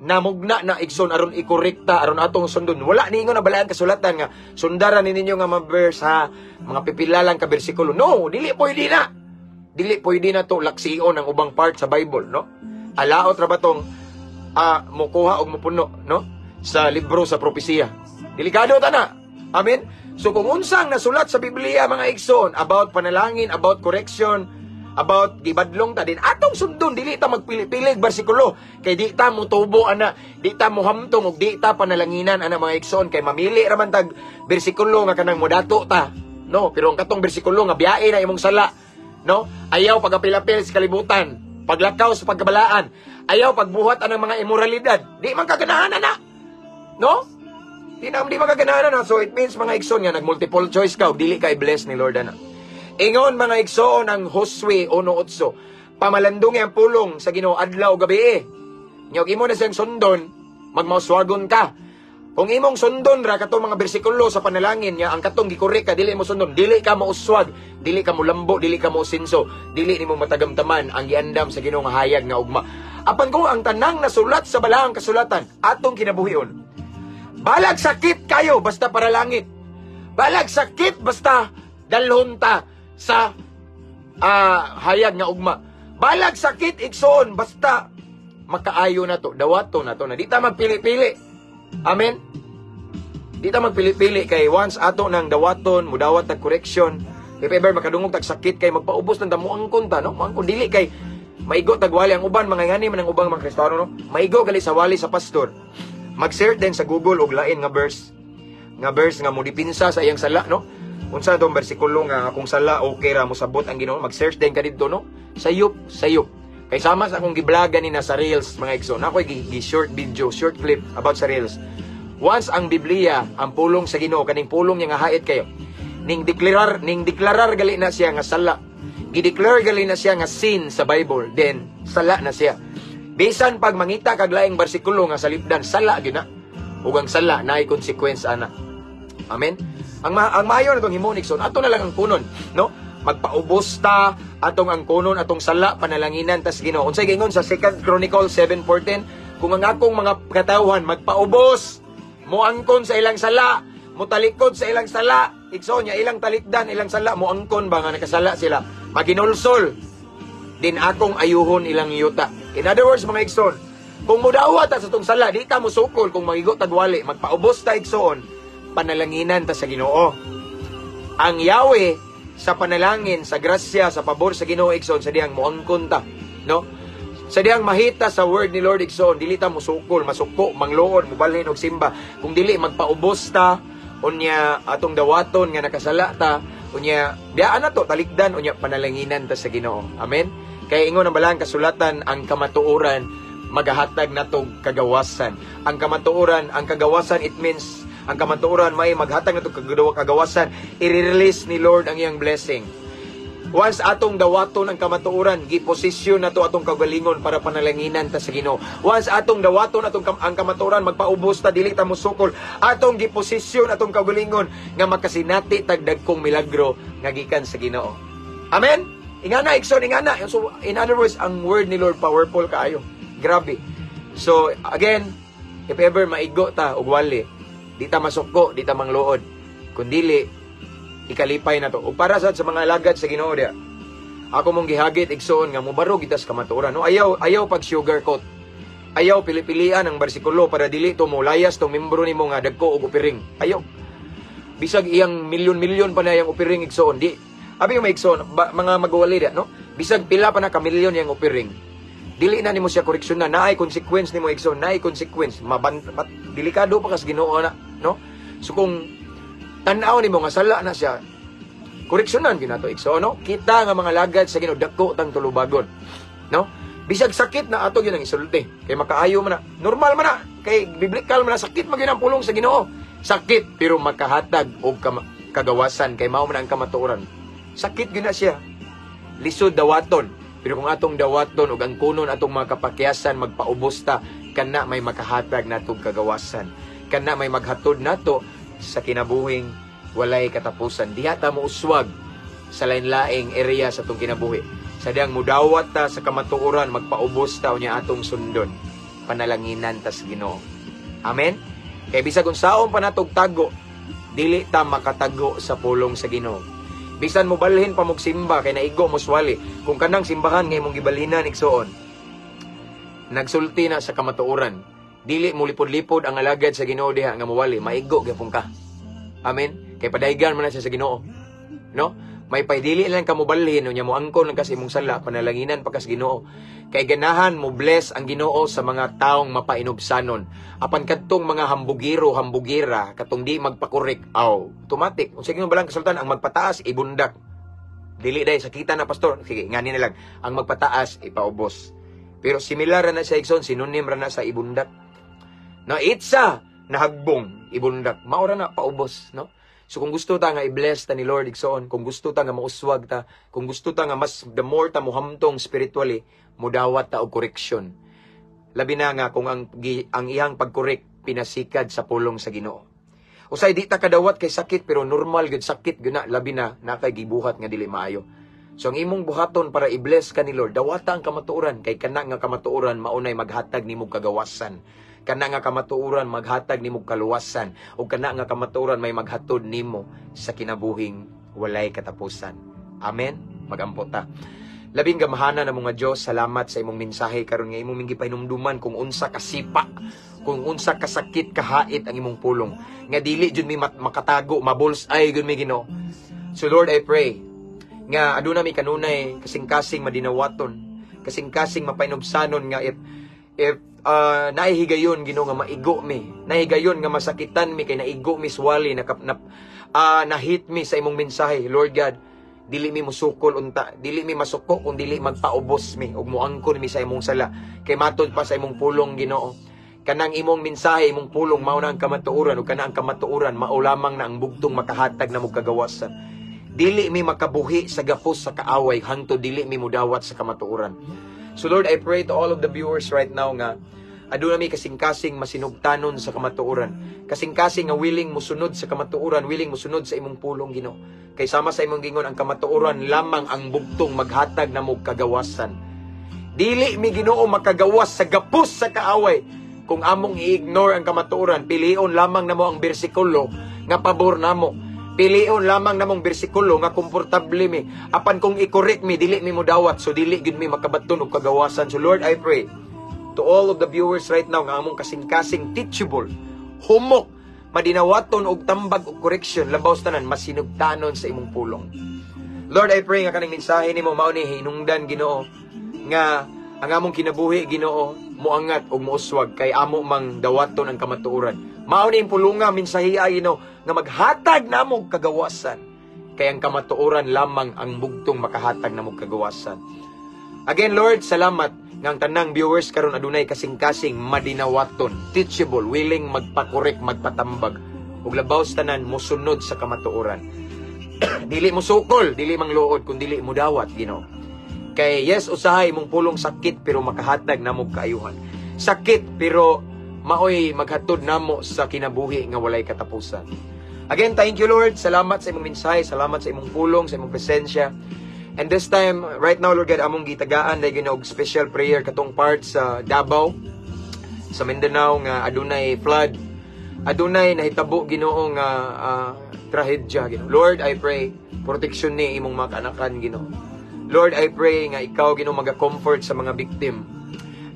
namugna na, igsoon, aron ikorekta, aron atong sundon. Wala niingon na balaan kasulatan nga sundaran ni ninyo nga mga verse ha, mga pipila lang ka bersikulo. No, dili pwede na. Dili pwede na to laksion ang ubang part sa Bible, no? Alaot ra ba tong mukuha og mupuno, no, sa libro sa propesiya? Delikado ta na. Amen. So kung unsang nasulat sa Biblia, mga igsoon, about panalangin, about correction, about gibadlong ta din, atong sundon. Dili ta magpili-pili bersikulo kay di ta motubo ana, di ta mohamtong ug di ta panalanginan ana, mga igsoon, kay mamili ra man tag bersikulo nga kanang modato ta, no? Pero ang katong bersikulo nga biyae na imong sala, no, ayaw pagapilapil sa kalibutan, paglakaw sa pagkabalaan, ayaw pagbuhat anang mga imoralidad, di man kaganahan ana, no? Di man kaganahan ana. So it means, mga igsoon, nga nag multiple choice ka ug dili ka i-bless ni Lord ana. Ingon, mga igsoon, ang Josue 1:8, pamalandungi ang pulong sa Ginoo adlaw gabi. Nya imo na siyang sundon, magmauswagon ka. Kung imong sundon ra katong mga bersikulo sa panalangin niya, ang katong gikorek ka dili mo sundon, dili ka mauswag, dili ka mulambo, dili ka mosinso, dili nimo matagamtaman ang giandam sa Ginoo nga hayag nga ugma. Apan kung ang tanang nasulat sa balaang kasulatan atong kinabuhion, balag sakit kayo basta para langit. Balag sakit basta dalhon ta sa hayag nga ugma. Balag sakit, igsoon, basta makaayo na to, dawato na to na. Di ta magpili-pili. Amen? Di ta magpili-pili kay once ato nang dawaton, mudawat tag correction, if ever makadungog tag sakit kay magpaubos ng damo ang ta, no? Muangkon, dili kay maigo tag wali ang uban, mga ngani man ang ubang mga Kristiyano, no? Maigo gali sa wali sa pastor. Mag-search din sa Google og lain nga verse nga modipinsa sa iyang sala, no? Unsa tong bersikulo nga akong sala okay ra mosabot ang Ginoo? Mag-search din ka didto, no? Sayop, sayop. Kay sama sa akong giblagan ni na sa Reels, mga igsoon. Ako gi short video, short clip about sa Reels. Once ang Biblia, ang pulong sa Ginoo, kaning pulong niya nga hait kayo, ning deklarar gali na siya nga sala. Gideclare gali na siya nga sin sa Bible, then sala na siya. Bisan pag mangita kag laing bersikulo nga salipdan, sala gyud na. Ug ang sala naay consequence ana. Amen. Ang maayo na itong himuon, igsoon, ato na lang ang kunon, no? Magpaubos ta, atong ang kunon, atong sala, panalanginan tas Ginoo. Unsay giingon sa 2 Chronicles 7:14? Kung ang akong mga katawhan magpaubos, moangkon sa ilang sala, motalikod sa ilang sala, igsoon niya ilang talikdan, ilang sala, moangkon ba nga nakasala sila, maginulsol, din akong ayuhon ilang yuta. In other words, mga igsoon, kung mudawat ta sa tong sala, di ta mosukol kung magigo tagwali, magpaubos ta, igsoon, panalanginan ta sa Ginoo. Ang Yahweh sa panalangin, sa grasya, sa pabor sa Ginoo, igsoon, sa diyang moangkon ta, no? Sa diyang mahita sa word ni Lord, igsoon, dili ta mosukol, masuko, mangluon, mubalhin og simba. Kung dili magpaubos ta, unya atong dawaton nga nakasala ta, unya biyaan na to, talikdan, unya panalanginan ta sa Ginoo. Amen. Kay ingon ang balang kasulatan, ang kamatuoran Magahatag natog kagawasan. Ang kamatuoran, ang kagawasan, it means ang kamatuoran may maghatag natog kagawasan. I-release ni Lord ang iyang blessing. Once atong dawaton ang kamatuoran, giposisyon nato atong kagalingon para panalanginan ta sa Ginoo. Once atong dawaton atong ang kamatuoran, magpaubos ta, dili ta mosukol. Atong giposisyon atong kagalingon nga makasinati tag dagkong milagro nga gikan sa Ginoo. Amen? Ingana, igsoon, ingana. So, in other words, ang word ni Lord powerful kaayo. Grabe. So, again, if ever maigo ta og wali, di ta masuko, di ta mangluod. Kun dili, ikalipay na to. O para sad sa mga alagad sa Ginoo diya. Ako mong gihagit, igsoon, nga mobarog kita sa kamatuoran. No, ayaw ayaw pag sugarcoat. Ayaw pili-pilian ang bersikulo para dili to molayas tong membro nimo nga dagko og offering. Ayaw. Bisag iyang milyon-milyon pa na iyang offering, igsoon, di. Abi yung may igsoon, ba, mga magwali diya, no? Bisag pila pa na ka milyon iyang offering. Dili na nimo siya koreksyon na naay consequence nimo, igsoon, naay consequence. Maban pat, delikado pa kas Ginoo na, no? So kung tan-aw nimo nga sala na siya, koreksyonan gyud nato, igsoon, no? Kita nga mga lagad sa Ginoo, dako tang tulubagon, no? Bisag sakit na, ato gyud ang isulti kay makaayo man na, normal man na, kay biblical man na, sakit man gyud ang pulong sa Ginoo. Sakit pero makahatag og kagawasan kay mao man ang kamatuoran. Sakit gyud na siya. Lisod dawaton, pero kung atong dawaton ug angkunon atong mga kapakyasan, magpaubos ta, kana may makahatag natong kagawasan. Kana may maghatod nato sa kinabuhing walay katapusan. Diha ta mouswag sa lain-laing area sa atong kinabuhi. Sa diyang mudawat ta sa kamatuoran, magpaubos ta, unya atong sundon. Panalanginan ta sa Ginoo. Amen? Kay bisag unsaon pa natog tago, dili ta makatago sa pulong sa Ginoo. Bisan mo balhin pa mog simba kay naigo mo swali, kung kanang simbahan nga imong gibalhinan, igsoon, nagsulti na sa kamatuoran, dili mo lipod-lipod ang alagad sa Ginoo diha nga mowali, maigo gyapon ka. Amen? Kay padaygan man na siya sa Ginoo. No? May paydili lang ka mobalhin unya mo angkon lang ka sa imong sala, panalanginan pa ka sa Ginoo. Kay ganahan mo bless ang Ginoo sa mga taong mapainubsanon. Apan kadtong mga hambugiro, hambugira, katong di magpakorek, aw, automatic. Kung sige balang kasultan, ang magpataas ibundak. Dili dai sakita na, pastor. Sige, ngani na lang. Ang magpataas ipaubos. Pero similar ra na sa, igsoon, synonym ra na sa ibundak. Na itsa nahagbong ibundak. Mao ra na paubos, no? So kung gusto ta nga i-bless ta ni Lord, igsoon, kung gusto ta nga mauswag ta, kung gusto ta nga mas the more ta mohamtong spiritually, mudawat ta og correction. Labi na nga kung ang iyang pag-correct pinasikad sa pulong sa Ginoo. Usay di ta kadawat kay sakit, pero normal gyud, sakit gyud na, labi na nakay gibuhat nga dili maayo. So ang imong buhaton para i-bless ka ni Lord, dawata ang kamatuoran kay kana nga kamatuoran maunay maghatag nimo kagawasan. Kana nga kamatuoran maghatag nimo kaluwasan ug kana nga kamatuoran may maghatod nimo sa kinabuhing walay katapusan. Amen. Magampo ta. Labing gamhanan na mga Dios, salamat sa imong mensahe karon nga imong gipahinumduman kung unsa kasipa, kung unsa kasakit kahait ang imong pulong. Nga dili jud mi makatago, mabullseye gyud mi, Ginoo. So Lord, I pray nga aduna mi kanunay kasing-kasing madinawaton, kasing-kasing mapainubsanon nga if nahihigayon, Ginoo, nga maigo mi, nahigayon nga masakitan mi kay naigo mi swali na, na, na-hit mi sa imong mensahe, Lord God, dili mi musukol unta, dili mi masuko kung dili magpaubos mi ug moangkon mi sa imong sala. Kay matod pa sa imong pulong, Ginoo, kanang imong mensahe, imong pulong mao na ang kamatuoran ug kana ang kamatuoran mao lamang na ang bugtong makahatag na mo kagawasan. Dili mi makabuhi sa gapos sa kaaway hangtod dili mi mudawat sa kamatuoran. So Lord, I pray to all of the viewers right now nga aduna mi kasing-kasing masinugtanon sa kamatuoran. Kasing-kasing nga willing musunod sa kamatuoran, willing musunod sa imong pulong, Ginoo. Kay sama sa imong gingon, ang kamatuoran lamang ang bugtong maghatag namo kagawasan. Dili mi, Ginoo, makagawas sa gapos sa kaaway kung among i-ignore ang kamatuoran. Pilion lamang namo ang bersikulo nga pabor namo. Pilion lamang namong bersikulo nga komportable mi. Apan kung i-correct mi, dili mi modawat. So dili gyud mi makabaton og kagawasan. So Lord, I pray to all of the viewers right now nga among kasing-kasing teachable, humok, madinawaton og tambag og correction, labaw sa tanan masinugtanon sa imong pulong. Lord, I pray nga kaning mensahe nimo mao ni hinungdan, Ginoo, nga ang among kinabuhi, Ginoo, moangat og mouswag kay amo mang dawaton ang kamatuoran. Mao ni pulunga mensahe, Ginoo, nga maghatag namo kagawasan. Kay ang kamatuoran lamang ang bugtong makahatag namo kagawasan. Again, Lord, salamat nga ang tanang viewers karon adunay kasing-kasing madinawaton, teachable, willing magpa-correct, magpatambag ug labaw sa tanan mosunod sa kamatuoran. Dili mo sukol, dili mangluod, kun dili mo dawat, Ginoo. Kay yes, usahay imong pulong sakit pero makahatag namo kaayuhan. Sakit pero maoy maghatod namo sa kinabuhi nga walay katapusan. Again, thank you, Lord. Salamat sa imong mensahe, salamat sa imong pulong, sa imong presensya. And this time, right now, Lord God, among gitagaan dahil og special prayer katong part sa Davao, sa Mindanao nga adunay flood. Adunay nahitabo, Ginoo, nga trahedya, Ginoo. Lord, I pray protection ni imong mga kaanakan, Ginoo. Lord, I pray nga ikaw, Ginoo, maga-comfort sa mga victim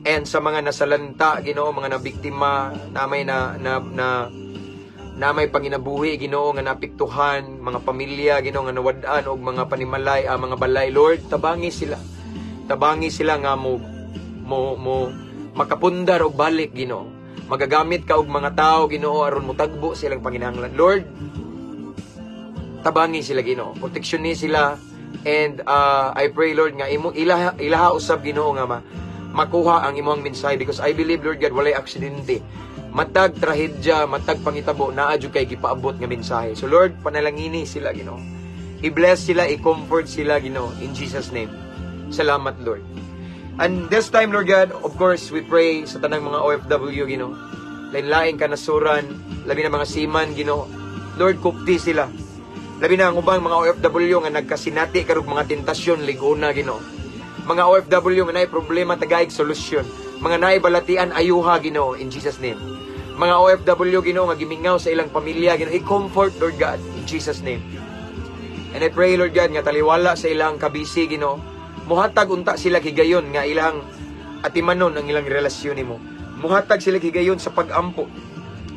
and sa mga nasalanta, Ginoo, mga nabiktima na may na na, na na may panginabuhi, Ginoo, nga naapektuhan, mga pamilya, Ginoo, nga nawad-an og mga panimalay, mga balay. Lord, tabangi sila. Tabangi sila nga mo makapundar og balik, Ginoo. Magagamit ka og mga tao, Ginoo, aron motagbo silang panginahanglan. Lord, tabangi sila, Ginoo. Proteksyon ni sila and I pray, Lord, nga imo ilaha ilaha usab, Ginoo, nga makuha ang imong mensahe because I believe, Lord God, walay aksidente. Matag trahedya, matag pangitabo, naa jud kay gipaabot nga mensahe. So Lord, panalangini sila, Ginoo. I-bless sila, i-comfort sila, Ginoo, in Jesus' name. Salamat, Lord. And this time, Lord God, of course, we pray sa tanang mga OFW, Ginoo. Lain-laing kanasuran, labi na mga seaman, Ginoo. Lord, kupti sila. Labi na ang ubang mga OFW nga nagkasinati karog mga tentasyon liguna, Ginoo. Mga OFW nga naay problema, tagaig solusyon. Mga naay balatian, ayuha, Ginoo, in Jesus' name. Mga OFW, Ginoo, nga gimingaw sa ilang pamilya, Ginoo, i-comfort, Lord God, in Jesus' name. And I pray, Lord God, nga taliwala sa ilang kabisi, Ginoo, muhatag unta sila higayon nga ilang atimanon ang ilang relasyon nimo. Muhatag sila higayon sa pag-ampo.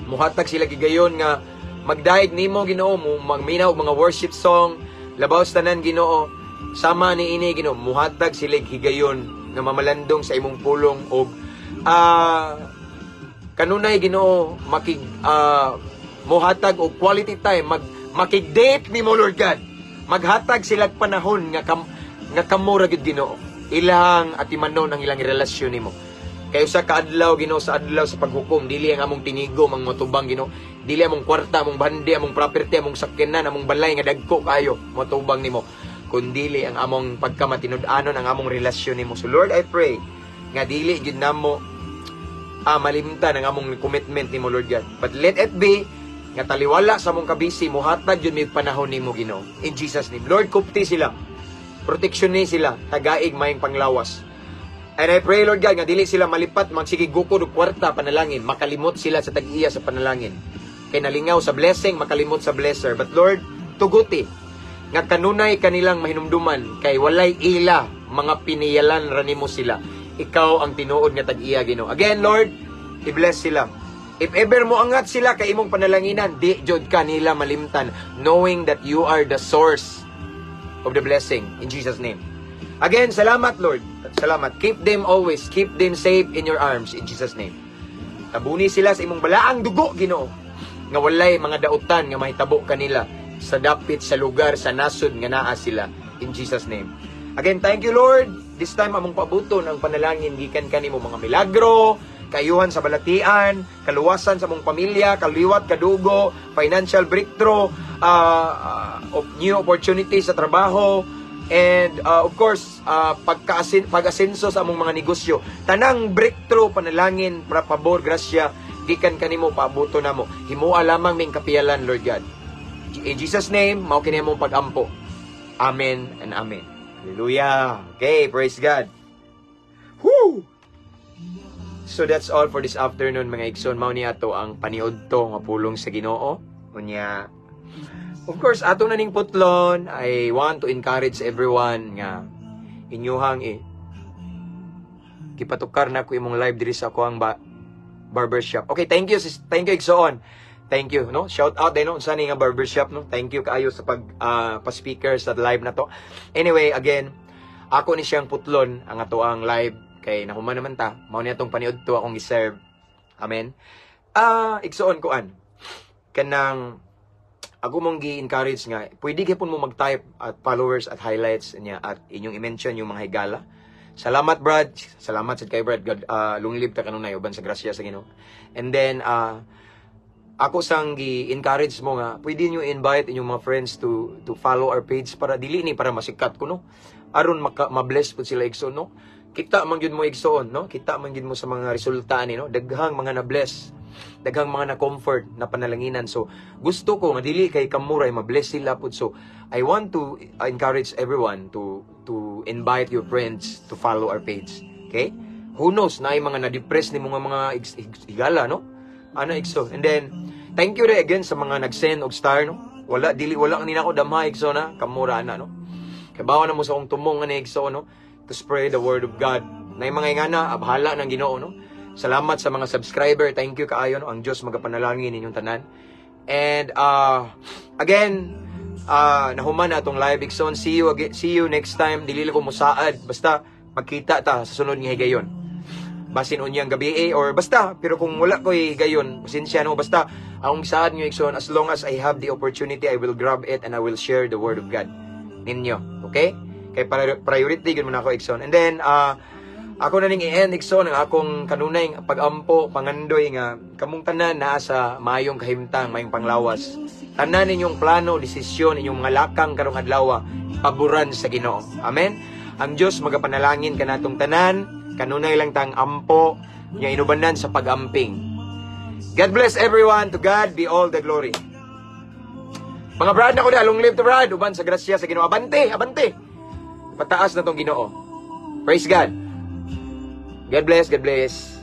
Muhatag sila higayon nga magdayeg nimo, Ginoo, mo magminaw og mga worship song, labaw sa tanan, Ginoo, sama ni ini, Ginoo, muhatag sila higayon nga mamalandong sa imong pulong og kanunay, Ginoo, makig muhatag og quality time, makig-date nimo, Lord God. Maghatag sila panahon nga kamo ra gyud, Ginoo. Ilang atimanon ang ilang relasyon nimo. Kay usa ka adlaw, Ginoo, sa adlaw sa paghukom, dili ang among tinigom ang motubang, Ginoo. Dili among kwarta, among bandi, among property, among sakyanan, among balay nga dagko kayo motubang nimo. Kundili ang among pagkamatinud-anon ang among relasyon nimo. So Lord, I pray nga dili gyud namo malimtan ang among commitment nimo, Lord God. But let it be nga taliwala sa among kabisi, muhatag yun may panahon nimo, Ginoo. In Jesus' name. Lord, kupti sila. Protection ni sila. Tagaig maayong panglawas. And I pray, Lord God, nga dili sila malipat, magsige gukod og kwarta panalangin, makalimot sila sa tag-iya sa panalangin. Kay nalingaw sa blessing, makalimot sa blesser. But Lord, tuguti nga kanunay kanilang mahinumduman kay walay ila, mga piniyalan ra nimo sila. Ikaw ang tinuod nga tag-iya, Ginoo. Again, Lord, i-bless sila. If ever mo angat sila kay imong panalanginan, di jud ka nila malimtan, knowing that you are the source of the blessing, in Jesus' name. Again, salamat, Lord. Salamat. Keep them always. Keep them safe in your arms in Jesus' name. Tabuni sila sa imong balaang dugo, Ginoo. Nga walay mga dautan nga mahitabo kanila sa dapit sa lugar sa nasod nga naa sila in Jesus' name. Again, thank you, Lord. This time among paabuton ang panalangin gikan kanimo, mga milagro, kaayuhan sa balatian, kaluwasan sa mong pamilya, kaliwat, kadugo, financial breakthrough, of new opportunities sa trabaho, and of course, pag-asenso sa among mga negosyo. Tanang breakthrough, panalangin, pra pabor, grasya, gikan kanimo paabuto namo. Himoa lamang ming kapiyalan, Lord God. In Jesus' name, mao kini among pagampo. Amen and amen. Hallelujah. Okay, praise God. Woo! So that's all for this afternoon, mga igsoon. Mao ni ato ang paniudto nga pulong sa Ginoo. Unya, of course, ato na ning putlon, I want to encourage everyone nga inyuhang gipatukar na ko imong live diri sa ako ang barbershop. Okay, thank you, sis, thank you, igsoon. Thank you, no? Shout out din, no, unsa ni nga barbershop, no? Thank you kaayo sa pag pa-speaker sa live na to. Anyway, again, ako ni siyang putlon ang ato ang live kay nahuman naman ta. Mao ni atong paniudto akong gi-serve. Amen. Igsoon kuan. Kanang ako mong gi-encourage nga pwede gyapon mo mag-type at followers at highlights niya at inyong i-mention yung mga higala. Salamat, Brad. Salamat sad kay Brad. God, long live ta kanunay uban sa grasya sa Ginoo. And then ako sang gi-encourage mo nga pwede niyo invite inyong mga friends to follow our page para dili ni para masikat ko, no, aron maka ma-bless pud sila, igsoon, no? Kita man gyud mo, igsoon, no? Kita man gyud mo sa mga resulta ani, no? Daghang mga na-bless, daghang mga na-comfort na panalanginan. So gusto ko nga dili kay kamuray, ma-bless sila pud. So I want to encourage everyone to invite your friends to follow our page, okay? Who knows, naay mga na-depress ni mga higala, no, ana, igsoon. And then thank you rin again sa mga nag-send og star, no? Wala dili wala ni nako damha, igsoon, na kamura ana, no? Kay bawa na mo sa akong tumong ani, igsoon, no, to spread the word of God. Na mga ingana, abhala ng Ginoo, no? Salamat sa mga subscriber. Thank you kaayo, no? Ang Dios magapanalangin ninyong tanan. And again, nahuman na atong live, igsoon. See you again, see you next time. Dili lang ko musaad, basta magkita ta sa sunod nga higayon, basin unyang gabi eh, or basta, pero kung wala ko higayon, pasensya, no? Basta akong saad nyo, igsoon, as long as I have the opportunity, I will grab it and I will share the word of God ninyo, okay? Kay priority gyud mo na ako, igsoon. And then ako na ning i-end, igsoon, ang akong kanunay pag-ampo, pangandoy nga kamong tanan naa sa maayong kahimtang, maayong panglawas. Tanan ninyong plano, desisyon, inyong mga lakang karong adlaw, paboran sa Ginoo. Amen. Ang Dios magapanalangin kanatong tanan. Kanunay lang tang ampo nya inubanan sa pag-amping. God bless everyone. To God be all the glory. Mga brad na ko na, long live to Brad. Uban sa grasya sa Ginoo. Abante, abante. Pataas na tong Ginoo. Praise God. God bless, God bless.